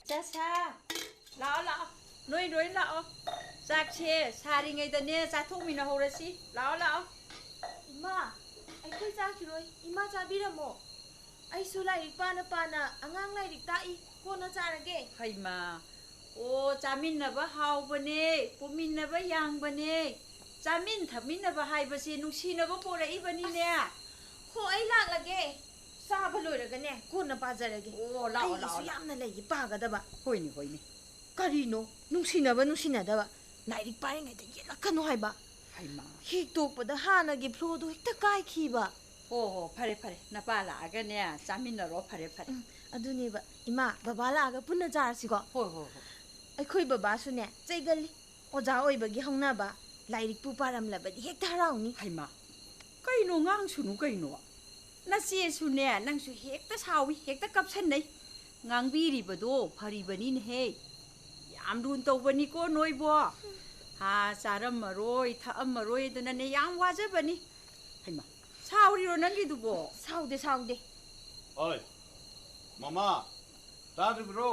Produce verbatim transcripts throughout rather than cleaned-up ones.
ꯆꯥꯁꯥ, ꯂꯥꯛꯑꯣ, ꯂꯥꯛꯑꯣ꯫ ꯅꯣꯏ ꯂꯣꯏ ꯂꯥꯛꯑꯣ꯫ ꯆꯥꯛꯁꯦ ꯁꯥꯔꯤꯉꯩꯗꯅꯦ ꯆꯥꯊꯣꯛꯃꯤꯟꯅꯍꯧꯔꯁꯤ꯫ ꯂꯥꯛꯑꯣ, ꯂꯥꯛꯑꯣ꯫ ꯏꯃꯥ, ꯑꯩꯈꯣꯏ ꯆꯥꯈꯤꯔꯣꯏ꯫ ꯏꯃꯥ ꯆꯥꯕꯤꯔꯝꯃꯣ꯫ ꯑꯩꯁꯨ ꯂꯥꯏꯔꯤꯛ ꯄꯥꯅ ꯄꯥꯅ ꯑꯉꯥꯡ ꯂꯥꯏꯔꯤꯛ ꯇꯥꯛꯏ꯫ ꯀꯣꯟꯅ ꯆꯥꯔꯒꯦ꯫ ꯍꯩꯃꯥ, ꯑꯣ, ꯆꯥꯃꯤꯟꯅꯕ ꯍꯥꯎꯕꯅꯦ, ꯄꯨꯃꯤꯟꯅꯕ ꯌꯥꯡꯕꯅꯦ꯫ ꯆꯥꯃꯤꯟ ꯊꯛꯃꯤꯟꯅꯕ ꯍꯥꯏꯕꯁꯦ ꯅꯨꯡꯁꯤꯅꯕ ꯄꯣꯔꯛꯏꯕꯅꯤꯅꯦ꯫ ꯑꯁ, ꯍꯣ, ꯑꯩ ꯂꯥꯛꯂꯒꯦ꯫ ꯆꯥꯕ ꯂꯣꯏꯔꯒꯅꯦ, ꯀꯣꯟꯅ ꯄꯥꯖꯔꯒꯦ꯫ ꯑꯣ, ꯂꯥꯛꯑꯣ, ꯑꯩꯒꯤꯁꯨ ꯂꯥꯛꯑꯣ, ꯂꯥꯛꯑꯣ꯫ ꯌꯥꯝꯅ ꯂꯩꯌꯦ ꯄꯥꯒꯗꯕ꯫ ꯍꯣꯏꯅꯦ, ꯍꯣꯏꯅꯦ꯫ ꯀꯔꯤꯅꯣ? ꯅꯨꯡꯁꯤꯅꯕ ꯅꯨꯡꯁꯤꯅꯗꯕ ꯂꯥꯏꯔꯤꯛ ꯄꯥꯔꯤꯉꯩꯗ ꯌꯦꯠꯂꯛꯀꯅꯨ ꯍꯥꯏꯕ꯫ ꯍꯩꯃꯥ꯫ ꯍꯦꯛ ꯇꯣꯛꯄꯗ ꯍꯥꯟꯅꯒꯤ ꯐ꯭ꯂꯣꯗꯣ ꯍꯦꯛꯇ ꯀꯥꯏꯈꯤꯕ꯫ ꯍꯣ, ꯍꯣ, ꯐꯔꯦ, ꯐꯔꯦ꯫ ꯅꯄꯥ ꯂꯥꯛꯑꯒꯅꯦ, ꯆꯥꯃꯤꯟꯅꯔꯣ꯫ ꯐꯔꯦ, ꯐꯔꯦ꯫ ꯎꯝ, ꯑꯗꯨꯅꯦꯕ꯫ ꯏꯃꯥ, ꯕꯕꯥ ꯂꯥꯛꯑꯒ ꯄꯨꯟꯅ ꯆꯥꯔꯁꯤꯀꯣ? ꯍꯣꯏ, ꯍꯣꯏ, ꯍꯣꯏ꯫ ꯑꯩꯈꯣꯏ ꯕꯕꯥꯁꯨꯅꯦ ꯆꯩꯒꯜꯂꯤ꯫ ꯑꯣꯖꯥ ꯑꯣꯏꯕꯒꯤ ꯍꯧꯅꯕ, ꯂꯥꯏꯔꯤꯛꯄꯨ ꯄꯥꯔꯝꯂꯕꯗꯤ ꯍꯦꯛꯇ ꯍꯔꯥꯎꯅꯤ꯫ ꯍꯩꯃꯥ, ꯀꯩꯅꯣ ꯉꯥꯡꯁꯨꯅꯨ ꯀꯩꯅꯣ? ꯅꯆꯦꯁꯨꯅꯦ, ꯅꯪꯁꯨ ꯍꯦꯛꯇ ꯁꯥꯎꯏ, ꯍꯦꯛꯇ ꯀꯞꯁꯟꯅꯩ꯫ ꯉꯥꯡꯕꯤꯔꯤꯕꯗꯣ ꯐꯔꯤꯕꯅꯤꯅꯦꯍꯦ꯫ ꯌꯥꯝ ꯂꯨꯅ ꯇꯧꯕꯅꯤꯀꯣ ꯅꯣꯏꯕꯣ꯫ ꯍꯥ, ꯆꯥꯔꯝꯃꯔꯣꯏ, ꯊꯛꯑꯝꯃꯔꯣꯏ ꯑꯗꯨꯅꯅꯦ ꯌꯥꯝ ꯋꯥꯖꯕꯅꯤ꯫ ꯍꯩꯃꯥ, ꯁꯥꯎꯔꯤꯔꯣ ꯅꯪꯒꯤꯗꯨꯕꯣ? ꯁꯥꯎꯗꯦ, ꯁꯥꯎꯗꯦ꯫ ꯑꯣꯏ, ꯃꯃꯥ, ꯇꯥꯗ꯭ꯔꯤꯕ꯭ꯔꯣ?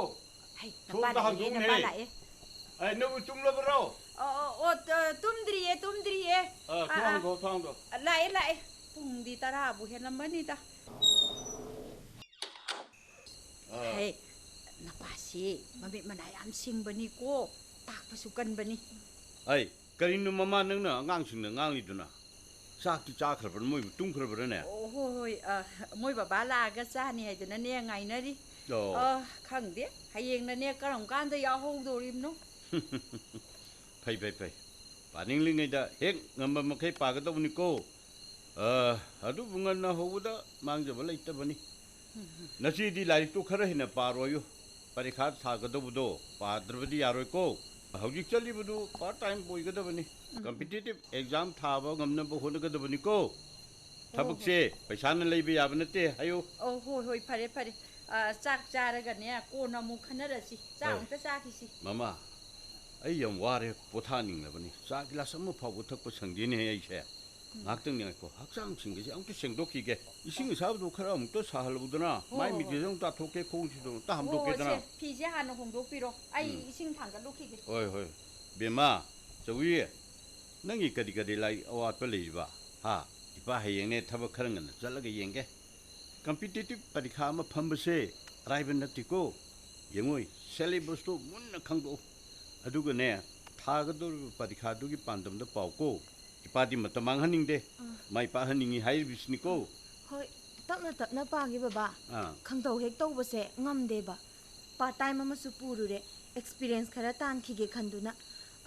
ꯍꯩ, ꯅꯄꯥ ꯊꯣꯡꯗ ꯂꯥꯛꯑꯦꯍꯦ, ꯍꯥꯡꯗꯣꯛꯎꯅꯦ꯫ ꯅꯄꯥ ꯂꯥꯛꯑꯦ꯫ ꯑꯩ, ꯅꯪꯕꯨ ꯇꯨꯝꯂꯕ꯭ꯔꯣ? ꯑꯣ, ꯑꯣ, ꯑꯣ, ꯇ-, ꯇꯨꯝꯗ꯭ꯔꯤꯌꯦ, ꯇꯨꯝꯗ꯭ꯔꯤꯌꯦ꯫ ꯑ, ꯑꯥ, ꯊꯣꯡ ꯑꯥ꯫ ꯍꯥꯡꯗꯣꯛꯑꯣ, ꯊꯣꯡ ꯍꯥꯡꯗꯣꯛꯑꯣ꯫ ꯑ, ꯂꯥꯛꯑꯦ, ꯂꯥꯛꯑꯦ꯫ ꯄꯨꯡꯗꯤ ꯇꯔꯥꯕꯨ ꯍꯦꯜꯂꯝꯃꯅꯤꯗ꯫ ꯑ꯫ ꯍꯩ, ꯅꯄꯥꯁꯤ ꯃꯃꯤꯠ ꯃꯅꯥ ꯌꯥꯝ ꯁꯤꯡꯕꯅꯤꯀꯣ, ꯇꯥꯛꯄꯁꯨ ꯀꯟꯕꯅꯤ꯫ ꯑꯩ, ꯀꯔꯤꯅꯣ ꯃꯃꯥ ꯅꯪꯅ ꯑꯉꯥꯡꯁꯤꯡꯗ ꯉꯥꯡꯂꯤꯗꯨꯅ? ꯆꯥꯛꯇꯤ ꯆꯥꯈ꯭ꯔꯕ꯭ꯔꯥ? ꯃꯣꯏꯕꯨ ꯇꯨꯝꯈ꯭ꯔꯕ꯭ꯔꯥꯅꯦ? ꯑꯣ, ꯍꯣꯏ, ꯍꯣꯏ, ꯑ, ꯃꯣꯏ ꯕꯕꯥ ꯂꯥꯛꯑꯒ ꯆꯥꯅꯤ ꯍꯥꯏꯗꯅꯅꯦ ꯉꯥꯏꯅꯔꯤ꯫ ꯑꯣ꯫ ꯑ, ꯈꯪꯗꯦ, ꯍꯌꯦꯡꯅꯅꯦ ꯀꯔꯝ ꯀꯥꯟꯗ ꯌꯥꯎꯍꯧꯗꯣꯔꯤꯕꯅꯣ? ꯐꯩ, ꯐꯩ, ꯐꯩ꯫ ꯄꯥꯅꯤꯡꯂꯤꯉꯩꯗ ꯍꯦꯛ ꯉꯝꯕ ꯃꯈꯩ ꯄꯥꯒꯗꯧꯕꯅꯤꯀꯣ꯫ ꯑ, ꯑꯗꯨꯕꯨ ꯉꯟꯅ ꯍꯧꯕꯗ ꯃꯥꯡꯖꯕ ꯂꯩꯇꯕꯅꯤ꯫ ꯅꯆꯦꯗꯤ ꯂꯥꯏꯔꯤꯛꯇꯨ ꯈꯔ ꯍꯦꯟꯅ ꯄꯥꯔꯣꯌꯨ꯫ ꯄꯔꯤꯈꯥ ꯊꯥꯒꯗꯧꯕꯗꯣ ꯄꯥꯗ꯭ꯔꯕꯗꯤ ꯌꯥꯔꯣꯏꯀꯣ꯫ ꯍꯧꯖꯤꯛ ꯆꯠꯂꯤꯕꯗꯨ part time ꯑꯣꯏꯒꯗꯕꯅꯤ꯫ ꯎꯝ, ꯎꯝ꯫ Competitive exam ꯊꯥꯕ ꯉꯝꯅꯕ ꯍꯣꯠꯅꯒꯗꯕꯅꯤꯀꯣ꯫ ꯍꯣ, ꯍꯣ꯫ ꯊꯕꯛꯁꯦ ꯄꯩꯁꯥꯅ ꯂꯩꯕ ꯌꯥꯕ ꯅꯠꯇꯦ ꯍꯥꯏꯌꯨ꯫ ꯑꯧ, ꯍꯣꯏ, ꯍꯣꯏ, ꯐꯔꯦ, ꯐꯔꯦ꯫ ꯑ, ꯆꯥꯛ ꯆꯥꯔꯒꯅꯦ, ꯀꯣꯟꯅ ꯑꯃꯨꯛ ꯈꯟꯅꯔꯁꯤ꯫ ꯆꯥꯛ ꯍꯣꯏ꯫ ꯑꯃꯨꯛꯇ ꯆꯥꯈꯤꯁꯤ꯫ ꯃꯃꯥ, ꯑꯩ ꯌꯥꯝ ꯋꯥꯔꯦ, ꯄꯣꯊꯥꯅꯤꯡꯂꯕꯅꯤ꯫ ꯆꯥ ꯒꯤꯂꯥꯁ ꯑꯃ ꯐꯥꯎꯕ ꯊꯛꯄ ꯁꯪꯗꯦꯅꯦ ꯑꯩꯁꯦ꯫ ꯉꯥꯏꯍꯥꯛꯇꯪ ꯉꯥꯏꯈꯣ, ꯍꯛꯆꯥꯡꯁꯤꯡꯒꯁꯦ ꯑꯃꯨꯛꯇ ꯁꯦꯡꯗꯣꯛꯈꯤꯒꯦ꯫ ꯏꯁꯤꯡ ꯑꯁꯥꯕꯗꯣ ꯈꯔ ꯑꯃꯨꯛꯇ ꯁꯥꯍꯜꯂꯧꯗꯅ, ꯍꯣ, ꯃꯥꯏ ꯍꯣ, ꯍꯣ꯫ ꯃꯤꯠꯀꯁꯦ ꯑꯃꯨꯛ ꯇꯥꯊꯣꯛꯀꯦ, ꯈꯣꯡꯁꯤꯁꯨ ꯑꯃꯨꯛꯇ ꯍꯣ, ꯍꯣ, ꯍꯥꯝꯗꯣꯛꯀꯦꯗꯅ꯫ ꯁꯦ, ꯐꯤꯁꯦ ꯍꯥꯟꯅ ꯍꯣꯡꯗꯣꯛꯄꯤꯔꯣ, ꯑꯩ ꯎꯝ꯫ ꯏꯁꯤꯡ ꯊꯥꯡꯒꯠꯂꯨꯈꯤꯒꯦ꯫ ꯍꯣꯏ, ꯍꯣꯏ꯫ ꯕꯦꯝꯃ, ꯆꯧꯕꯤ, ꯅꯪꯒꯤ ꯀꯔꯤ ꯀꯔꯤ ꯂꯥꯏꯔꯤꯛ ꯑꯋꯥꯠꯄ ꯂꯩꯔꯤꯕ? ꯍꯥ? ꯏꯄꯥ ꯍꯌꯦꯡꯅꯦ ꯊꯕꯛ ꯈꯔ ꯉꯟꯅ ꯆꯠꯂꯒ ꯌꯦꯡꯒꯦ꯫ ꯀꯝꯄꯤꯇꯤꯇꯤꯚ ꯄꯔꯤꯈꯥ ꯑꯃ ꯐꯝꯕꯁꯦ ꯑꯔꯥꯏꯕ ꯅꯠꯇꯦꯀꯣ꯫ ꯌꯦꯡꯉꯣꯏ, ꯁꯦꯂꯦꯕꯁꯇꯣ ꯃꯨꯟꯅ ꯈꯪꯗꯣꯛꯎ꯫ ꯑꯗꯨꯒꯅꯦ, ꯊꯥꯒꯗꯧꯔꯤꯕ ꯄꯔꯤꯈꯥꯗꯨꯒꯤ ꯄꯥꯟꯗꯝꯗ ꯄꯥꯎꯀꯣ꯫ ꯏꯄꯥꯗꯤ ꯃꯇꯝ ꯃꯥꯡꯍꯟꯅꯤꯡꯗꯦ꯫ ꯑꯥ꯫ ꯃꯥꯏ ꯄꯥꯛꯍꯟꯅꯤꯡꯉꯤ ꯍꯥꯏꯔꯤꯕꯁꯤꯅꯤꯀꯣ꯫ ꯍꯣꯏ, ꯇꯞꯅ ꯇꯞꯅ ꯄꯥꯒꯦ ꯕꯕꯥ꯫ ꯑꯥ꯫ ꯈꯪꯗꯧ ꯍꯦꯛ ꯇꯧꯕꯁꯦ ꯉꯝꯗꯦꯕ꯫ ꯄꯥꯔꯠ ꯇꯥꯏꯝ ꯑꯃꯁꯨ ꯄꯨꯔꯨꯔꯦ, ꯑꯦꯛꯁꯄꯤꯔꯤꯌꯦꯟꯁ ꯈꯔ ꯇꯥꯟꯈꯤꯒꯦ ꯈꯟꯗꯨꯅ꯫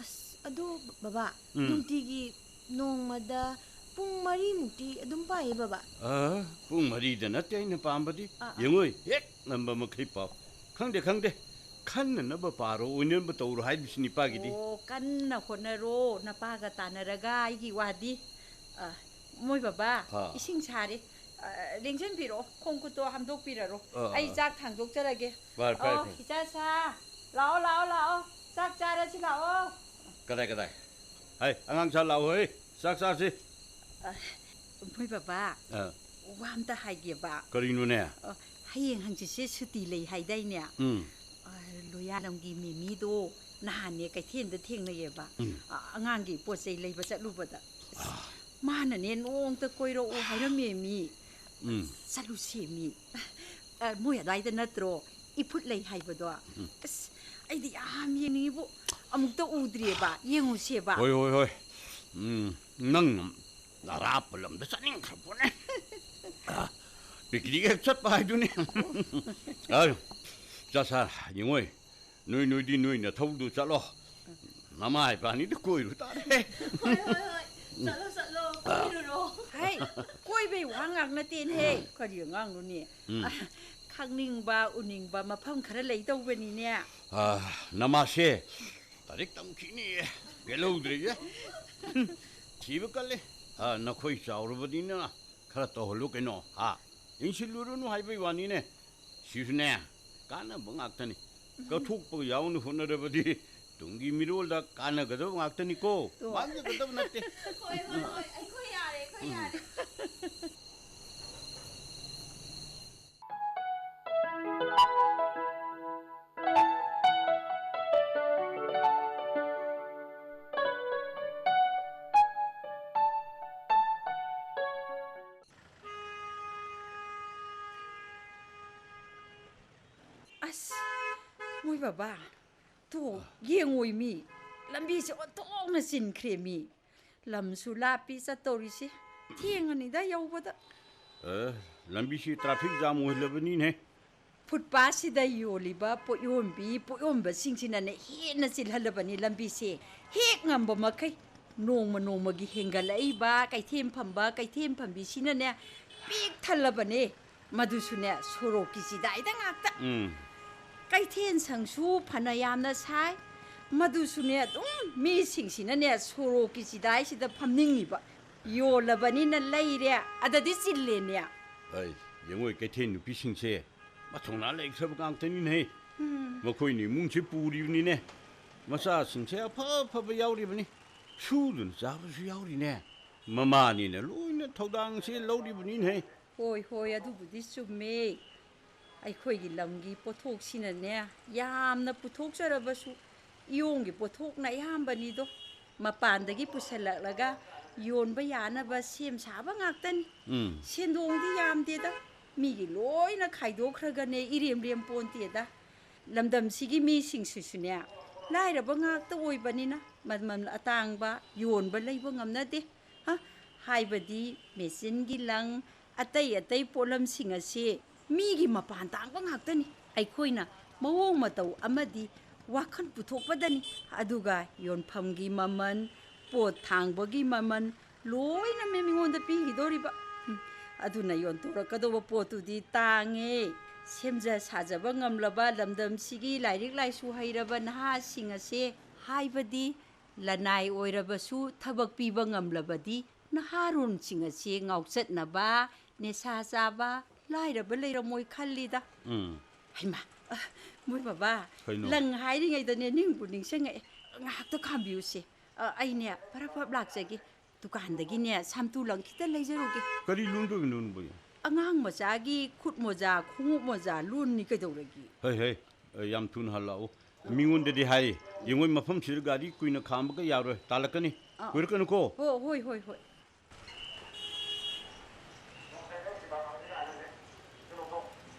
ꯑꯁ, ꯑꯗꯨ ꯕꯕꯥ, ꯎꯝ꯫ ꯅꯨꯡꯇꯤꯒꯤ ꯅꯣꯡꯃꯗ ꯄꯨꯡ ꯃꯔꯤꯃꯨꯛꯇꯤ ꯑꯗꯨꯝ ꯄꯥꯏꯌꯦ ꯕꯕꯥ꯫ ꯑ, ꯄꯨꯡ ꯃꯔꯤꯗ ꯅꯠꯇꯦ ꯑꯩꯅ ꯄꯥꯝꯕꯗꯤ꯫ ꯑꯥ, ꯑꯥ꯫ ꯌꯦꯡꯉꯣꯏ, ꯍꯦꯛ ꯉꯝꯕ ꯃꯈꯩ ꯄꯥꯎ꯫ ꯈꯪꯗꯦ, ꯈꯪꯗꯦ꯫ ꯈꯟꯅꯅꯕ ꯄꯥꯔꯣ, ꯑꯣꯏꯅꯕ ꯇꯧꯔꯣ ꯍꯥꯏꯕꯁꯤꯅꯤ ꯏꯄꯥꯒꯤꯗꯤ꯫ ꯑꯣ, ꯀꯟꯅ ꯍꯣꯠꯅꯔꯣ, ꯅꯄꯥꯒ ꯇꯥꯟꯅꯔꯒ ꯑꯩꯒꯤ ꯋꯥꯗꯤ꯫ ꯑ, ꯃꯣꯏ ꯕꯕꯥ, ꯑꯥ꯫ ꯏꯁꯤꯡ ꯁꯥꯔꯦ꯫ ꯑ, ꯂꯦꯡꯁꯤꯟꯕꯤꯔꯛꯑꯣ, ꯈꯣꯡ ꯈꯨꯠꯇꯣ ꯍꯥꯝꯗꯣꯛꯄꯤꯔꯔꯣ꯫ ꯑꯥ, ꯑꯩ ꯑꯥ꯫ ꯆꯥꯛ ꯊꯥꯡꯗꯣꯛꯆꯔꯒꯦ꯫ ꯐꯔꯦ, ꯐꯔꯦ, ꯑꯣ, ꯐꯔꯦ꯫ ꯏꯆꯥ ꯁꯥ, ꯂꯥꯛꯑꯣ, ꯂꯥꯛꯑꯣ, ꯂꯥꯛꯑꯣ꯫ ꯆꯥꯛ ꯆꯥꯔꯁꯤ ꯂꯥꯛꯑꯣ꯫ ꯀꯗꯥꯏ, ꯀꯗꯥꯏ? ꯍꯩ, ꯑꯉꯥꯡ ꯁꯥ ꯂꯥꯛꯑꯣ, ꯍꯩ, ꯆꯥꯛ ꯆꯥꯁꯤ꯫ ꯑ, ꯃꯣꯏ ꯕꯕꯥ, ꯑ꯫ ꯋꯥ ꯑꯝꯇ ꯍꯥꯏꯒꯦꯕ꯫ ꯀꯔꯤꯅꯣꯅꯦ? ꯑ, ꯍꯌꯦꯡ ꯍꯪꯆꯤꯠꯁꯦ ꯁꯨꯇꯤ ꯂꯩ ꯍꯥꯏꯗꯥꯏꯅꯦ? ꯎꯝ꯫ ꯑ, ꯂꯣꯌꯥꯂꯝꯒꯤ ꯃꯦꯃꯤꯗꯣ ꯅꯍꯥꯟꯅꯦ ꯀꯩꯊꯦꯜꯗ ꯊꯦꯡꯅꯩꯌꯦꯕ꯫ ꯎꯝ꯫ ꯑ, ꯑꯉꯥꯡꯒꯤ ꯄꯣꯠ ꯆꯩ ꯂꯩꯕ ꯆꯠꯂꯨꯕꯗ꯫ ꯑꯁ, ꯑ꯫ ꯃꯥꯅꯅꯦ ꯅꯣꯡꯇ ꯀꯣꯏꯔꯛꯑꯣ ꯍꯥꯏꯔꯝꯃꯦ ꯃꯤ꯫ ꯎꯝ꯫ ꯆꯠꯂꯨꯁꯦ ꯃꯤ꯫ ꯑ, ꯃꯣꯏ ꯑꯗꯥꯏꯗ ꯅꯠꯇ꯭ꯔꯣ ꯏꯐꯨꯠ ꯂꯩ ꯍꯥꯏꯕꯗꯣ? ꯎꯝ꯫ ꯑꯁ, ꯑꯩꯗꯤ ꯌꯥꯝ ꯌꯦꯡꯅꯤꯡꯉꯤꯕꯣ꯫ ꯑꯃꯨꯛꯇ ꯎꯗ꯭ꯔꯤꯑꯕ, ꯌꯦꯡꯉꯨꯁꯦꯕ꯫ ꯍꯣꯏ, ꯍꯣꯏ, ꯍꯣꯏ꯫ ꯎꯝ, ꯅꯪ ꯑꯔꯥꯞꯄ ꯂꯝꯗ ꯆꯠꯅꯤꯡꯈ꯭ꯔ ꯄꯣꯠꯅꯦ꯫ ꯑ, ꯄꯤꯛꯅꯤꯛ ꯍꯦꯛ ꯆꯠꯄ ꯍꯥꯏꯗꯨꯅꯤ꯫ ꯑ, ꯆꯠ ꯁꯥ, ꯌꯦꯡꯉꯣꯏ꯫ ꯅꯣꯏ, ꯅꯣꯏꯗꯤ ꯅꯣꯏ ꯅꯊꯧꯗꯨ ꯆꯠꯂꯣ꯫ ꯅꯃꯥ ꯏꯕꯥꯅꯤꯗ ꯀꯣꯏꯔꯨ ꯇꯥꯔꯦ꯫ ꯍꯣꯏ, ꯍꯣꯏ, ꯍꯣꯏ꯫ ꯆꯠꯂꯣ, ꯆꯠꯂꯣ꯫ ꯀꯣꯏꯔꯨꯔꯣ꯫ ꯍꯩ, ꯀꯣꯏꯕꯩ ꯋꯥ ꯉꯥꯛ ꯅꯠꯇꯦꯅꯦꯍꯦ꯫ ꯀꯔꯤ ꯑꯉꯥꯡꯅꯣꯅꯦ? ꯎꯝ꯫ ꯑ, ꯈꯪꯅꯤꯡꯕ, ꯎꯅꯤꯡꯕ ꯃꯐꯝ ꯈꯔ ꯂꯩ ꯇꯧꯕꯅꯤꯅꯦ꯫ ꯑ, ꯅꯃꯥꯁꯦ ꯂꯥꯏꯔꯤꯛ ꯇꯝꯈꯤꯅꯤꯌꯦ꯫ ꯄꯦꯜꯍꯧꯗ꯭ꯔꯤꯌꯦ꯫ ꯊꯤꯕ ꯀꯜꯂꯤ꯫ ꯑ, ꯅꯈꯣꯏ ꯆꯥꯎꯔꯕꯅꯤꯅ ꯈꯔ ꯇꯧꯍꯜꯂꯨ ꯀꯩꯅꯣ, ꯍꯥ? ꯌꯦꯡꯁꯤꯜꯂꯨꯔꯨꯅꯨ ꯍꯥꯏꯕꯩ ꯋꯥꯅꯤꯅꯦ꯫ ꯁꯤꯁꯨꯅꯦ, ꯀꯥꯟꯅꯕ ꯉꯥꯛꯇꯅꯤ꯫ ꯀꯠꯊꯣꯛꯄꯒ ꯌꯥꯎꯅ ꯍꯣꯠꯅꯔꯕꯗꯤ ꯇꯨꯡꯒꯤ ꯃꯤꯔꯣꯜꯗ ꯀꯥꯟꯅꯒꯗꯕ ꯉꯥꯛꯇꯅꯤꯀꯣ꯫ ꯇꯣ꯫ ꯃꯥꯡꯖꯒꯗꯕ ꯅꯠꯇꯦ꯫ ꯍꯣꯏ, ꯍꯣꯏ, ꯍꯣꯏ꯫ ꯑꯩꯈꯣꯏ ꯌꯥꯔꯦ, ꯑꯩꯈꯣꯏ ꯌꯥꯔꯦ꯫ ꯑꯁ, ꯃꯣꯏ ꯕꯕꯥ, ꯇꯣ, ꯌꯦꯡꯉꯣꯏ ꯃꯤ꯫ ꯂꯝꯕꯤꯁꯦ ꯑꯣꯟꯊꯣꯛꯅ ꯆꯤꯟꯈ꯭ꯔꯦ ꯃꯤ꯫ ꯂꯝꯁꯨ ꯂꯥꯞꯄꯤ ꯆꯠꯇꯧꯔꯤꯁꯦ꯫ ꯊꯦꯡꯉꯅꯤꯗ ꯌꯧꯕꯗ꯫ ꯑꯦ, ꯂꯝꯕꯤꯁꯤ traffic jam ꯑꯣꯏꯍꯜꯂꯕꯅꯤꯅꯦ꯫ ꯐꯨꯠꯄꯥꯠꯁꯤꯗ ꯌꯣꯜꯂꯤꯕ ꯄꯣꯠꯌꯣꯟꯕꯤ, ꯄꯣꯠꯌꯣꯟꯕꯁꯤꯡꯁꯤꯅꯅꯦ ꯍꯦꯟꯅ ꯆꯤꯜꯍꯜꯂꯕꯅꯤ ꯂꯝꯕꯤꯁꯦ꯫ ꯍꯦꯛ ꯉꯝꯕ ꯃꯈꯩ ꯅꯣꯡꯃ ꯅꯣꯡꯃꯒꯤ ꯍꯦꯟꯒꯠꯂꯛꯏꯕ ꯀꯩꯊꯦꯜ ꯐꯝꯕ, ꯀꯩꯊꯦꯜ ꯐꯝꯕꯤꯁꯤꯅꯅꯦ ꯄꯤꯛ ꯊꯜꯂꯕꯅꯦ꯫ ꯃꯗꯨꯁꯨꯅꯦ ꯁꯣꯔꯣꯛꯀꯤ ꯆꯤꯗꯥꯏꯗ ꯉꯥꯛꯇ꯫ ꯎꯝ꯫ ꯀꯩꯊꯦꯜ ꯁꯪꯁꯨ ꯐꯅ ꯌꯥꯝꯅ ꯁꯥꯏ, ꯃꯗꯨꯁꯨꯅꯦ ꯑꯗꯨꯝ ꯃꯤꯁꯤꯡꯁꯤꯅꯅꯦ ꯁꯣꯔꯣꯛꯀꯤ ꯆꯤꯗꯥꯏꯁꯤꯗ ꯐꯝꯅꯤꯡꯉꯤꯕ꯫ ꯌꯣꯜꯂꯕꯅꯤꯅ ꯂꯩꯔꯦ, ꯑꯗꯗꯤ ꯆꯤꯜꯂꯦꯅꯦ꯫ ꯑꯩ, ꯌꯦꯡꯉꯣꯏ, ꯀꯩꯊꯦꯜ ꯅꯨꯄꯤꯁꯤꯡꯁꯦ ꯃꯊꯧꯅꯥ ꯂꯩꯈ꯭ꯔꯕ ꯉꯥꯛꯇꯅꯤꯅꯦꯍꯦ꯫ ꯎꯝ꯫ ꯃꯈꯣꯏꯅ ꯏꯃꯨꯡꯁꯦ ꯄꯨꯔꯤꯕꯅꯤꯅꯦ꯫ ꯃꯆꯥꯁꯤꯡꯁꯦ ꯑꯐ ꯑꯐꯕ ꯌꯥꯎꯔꯤꯕꯅꯤ꯫ ꯁꯨꯗꯨꯅ ꯆꯥꯕꯁꯨ ꯌꯥꯎꯔꯤꯅꯦ꯫ ꯃꯃꯥꯅꯤꯅ ꯂꯣꯏꯅ ꯊꯧꯗꯥꯡꯁꯦ ꯂꯧꯔꯤꯕꯅꯤꯅꯦꯍꯦ꯫ ꯍꯣꯏ, ꯍꯣꯏ, ꯑꯗꯨꯕꯨꯗꯤ ꯆꯨꯝꯃꯦ꯫ ꯑꯩꯈꯣꯏꯒꯤ ꯂꯝꯒꯤ ꯄꯣꯠꯊꯣꯛꯁꯤꯅꯅꯦ ꯌꯥꯝꯅ ꯄꯨꯊꯣꯛꯆꯔꯕꯁꯨ ꯏꯌꯣꯡꯒꯤ ꯄꯣꯠꯊꯣꯛꯅ ꯑꯌꯥꯝꯕꯅꯤꯗꯣ꯫ ꯃꯄꯥꯟꯗꯒꯤ ꯄꯨꯁꯜꯂꯛꯂꯒ ꯌꯣꯟꯕ ꯌꯥꯅꯕ ꯁꯦꯝ ꯁꯥꯕ ꯉꯥꯛꯇꯅꯤ꯫ ꯎꯝ꯫ ꯁꯦꯟꯗꯣꯡꯗꯤ ꯌꯥꯝꯗꯦꯗ꯫ ꯃꯤꯒꯤ ꯂꯣꯏꯅ ꯈꯥꯏꯗꯣꯛꯈ꯭ꯔꯒꯅꯦ ꯏꯔꯦꯝ ꯂꯦꯝ ꯄꯣꯟꯇꯦꯗ꯫ ꯂꯝꯗꯝꯁꯤꯒꯤ ꯃꯤꯁꯤꯡꯁꯤꯁꯨꯅꯦ ꯂꯥꯏꯔꯕ ꯉꯥꯛꯇ ꯑꯣꯏꯕꯅꯤꯅ ꯃꯃꯜ ꯑꯇꯥꯡꯕ ꯌꯣꯟꯕ ꯂꯩꯕ ꯉꯝꯅꯗꯦ꯫ ꯍ? ꯍꯥꯏꯕꯗꯤ ꯃꯦꯆꯤꯟꯒꯤ ꯂꯪ, ꯑꯇꯩ ꯑꯇꯩ ꯄꯣꯠꯂꯝꯁꯤꯡ ꯑꯁꯤ ꯃꯤꯒꯤ ꯃꯄꯥꯟ ꯇꯥꯡꯕ ꯉꯥꯛꯇꯅꯤ꯫ ꯑꯩꯈꯣꯏꯅ ꯃꯑꯣꯡ ꯃꯇꯧ ꯑꯃꯗꯤ ꯋꯥꯈꯜ ꯄꯨꯊꯣꯛꯄꯗꯅꯤ꯫ ꯑꯗꯨꯒ ꯌꯣꯟꯐꯝꯒꯤ ꯃꯃꯜ, ꯄꯣꯠ ꯊꯥꯡꯕꯒꯤ ꯃꯃꯜ ꯂꯣꯏꯅ ꯃꯤ-, ꯃꯤꯉꯣꯟꯗ ꯄꯤꯈꯤꯗꯣꯔꯤꯕ꯫ ꯎꯝ, ꯑꯗꯨꯅ ꯌꯣꯟꯊꯣꯔꯛꯀꯗꯧꯕ ꯄꯣꯠꯇꯨꯗꯤ ꯇꯥꯡꯉꯦ꯫ ꯁꯦꯝꯖ ꯁꯥꯖꯕ ꯉꯝꯂꯕ ꯂꯝꯗꯝꯁꯤꯒꯤ ꯂꯥꯏꯔꯤꯛ ꯂꯥꯏꯁꯨ ꯍꯩꯔꯕ ꯅꯍꯥꯁꯤꯡ ꯑꯁꯦ, ꯍꯥꯏꯕꯗꯤ ꯂꯅꯥꯏ ꯑꯣꯏꯔꯕꯁꯨ ꯊꯕꯛ ꯄꯤꯕ ꯉꯝꯂꯕꯗꯤ ꯅꯍꯥꯔꯣꯜꯁꯤꯡ ꯑꯁꯤ ꯉꯥꯎꯆꯠꯅꯕ, ꯅꯤꯁꯥ ꯆꯥꯕ, ꯂꯥꯏꯔꯕ ꯂꯩꯔꯝꯃꯣꯏ ꯈꯜꯂꯤꯗ꯫ ꯎꯝ꯫ ꯍꯩꯃꯥ, ꯑ, ꯃꯣꯏ ꯕꯕꯥ, ꯀꯩꯅꯣ? ꯂꯪ ꯍꯥꯏꯔꯤꯉꯩꯗꯅꯦ ꯅꯤꯡꯕꯨ ꯅꯤꯡꯁꯤꯡꯉꯛꯑꯦ꯫ ꯉꯥꯏꯍꯥꯛꯇ ꯈꯥꯝꯕꯤꯌꯨꯁꯦ꯫ ꯑ, ꯑꯩꯅꯦ ꯐꯔꯞ ꯐꯔꯞ ꯂꯥꯛꯆꯒꯦ꯫ ꯗꯨꯀꯥꯟꯗꯒꯤꯅꯦ ꯁꯥꯝꯇꯨ ꯂꯪ ꯈꯤꯇ ꯂꯩꯖꯔꯨꯒꯦ꯫ ꯀꯔꯤ ꯂꯣꯟꯗꯣꯏꯕꯅꯣ ꯅꯪꯕꯨ? ꯑꯉꯥꯡ ꯃꯆꯥꯒꯤ ꯈꯨꯠ ꯃꯣꯖꯥ, ꯈꯣꯡꯎꯞ ꯃꯣꯖꯥ ꯂꯣꯟꯅꯤ ꯀꯩꯗꯧꯔꯒꯦ? ꯍꯩ, ꯍꯩ, ꯑ, ꯌꯥꯝ ꯊꯨꯅ ꯍꯜꯂꯛꯑꯣ꯫ ꯃꯤꯉꯣꯟꯗꯗꯤ ꯍꯥꯏ, ꯌꯦꯡꯉꯣꯏ, ꯃꯐꯝꯁꯤꯗ ꯒꯥꯔꯤ ꯀꯨꯏꯅ ꯈꯥꯝꯕꯒ ꯌꯥꯔꯣꯏ, ꯇꯥꯜꯂꯛꯀꯅꯤ꯫ ꯑꯥ꯫ ꯀꯨꯏꯔꯛꯀꯅꯨꯀꯣ꯫ ꯍꯣ, ꯍꯣꯏ, ꯍꯣꯏ, ꯍꯣꯏ꯫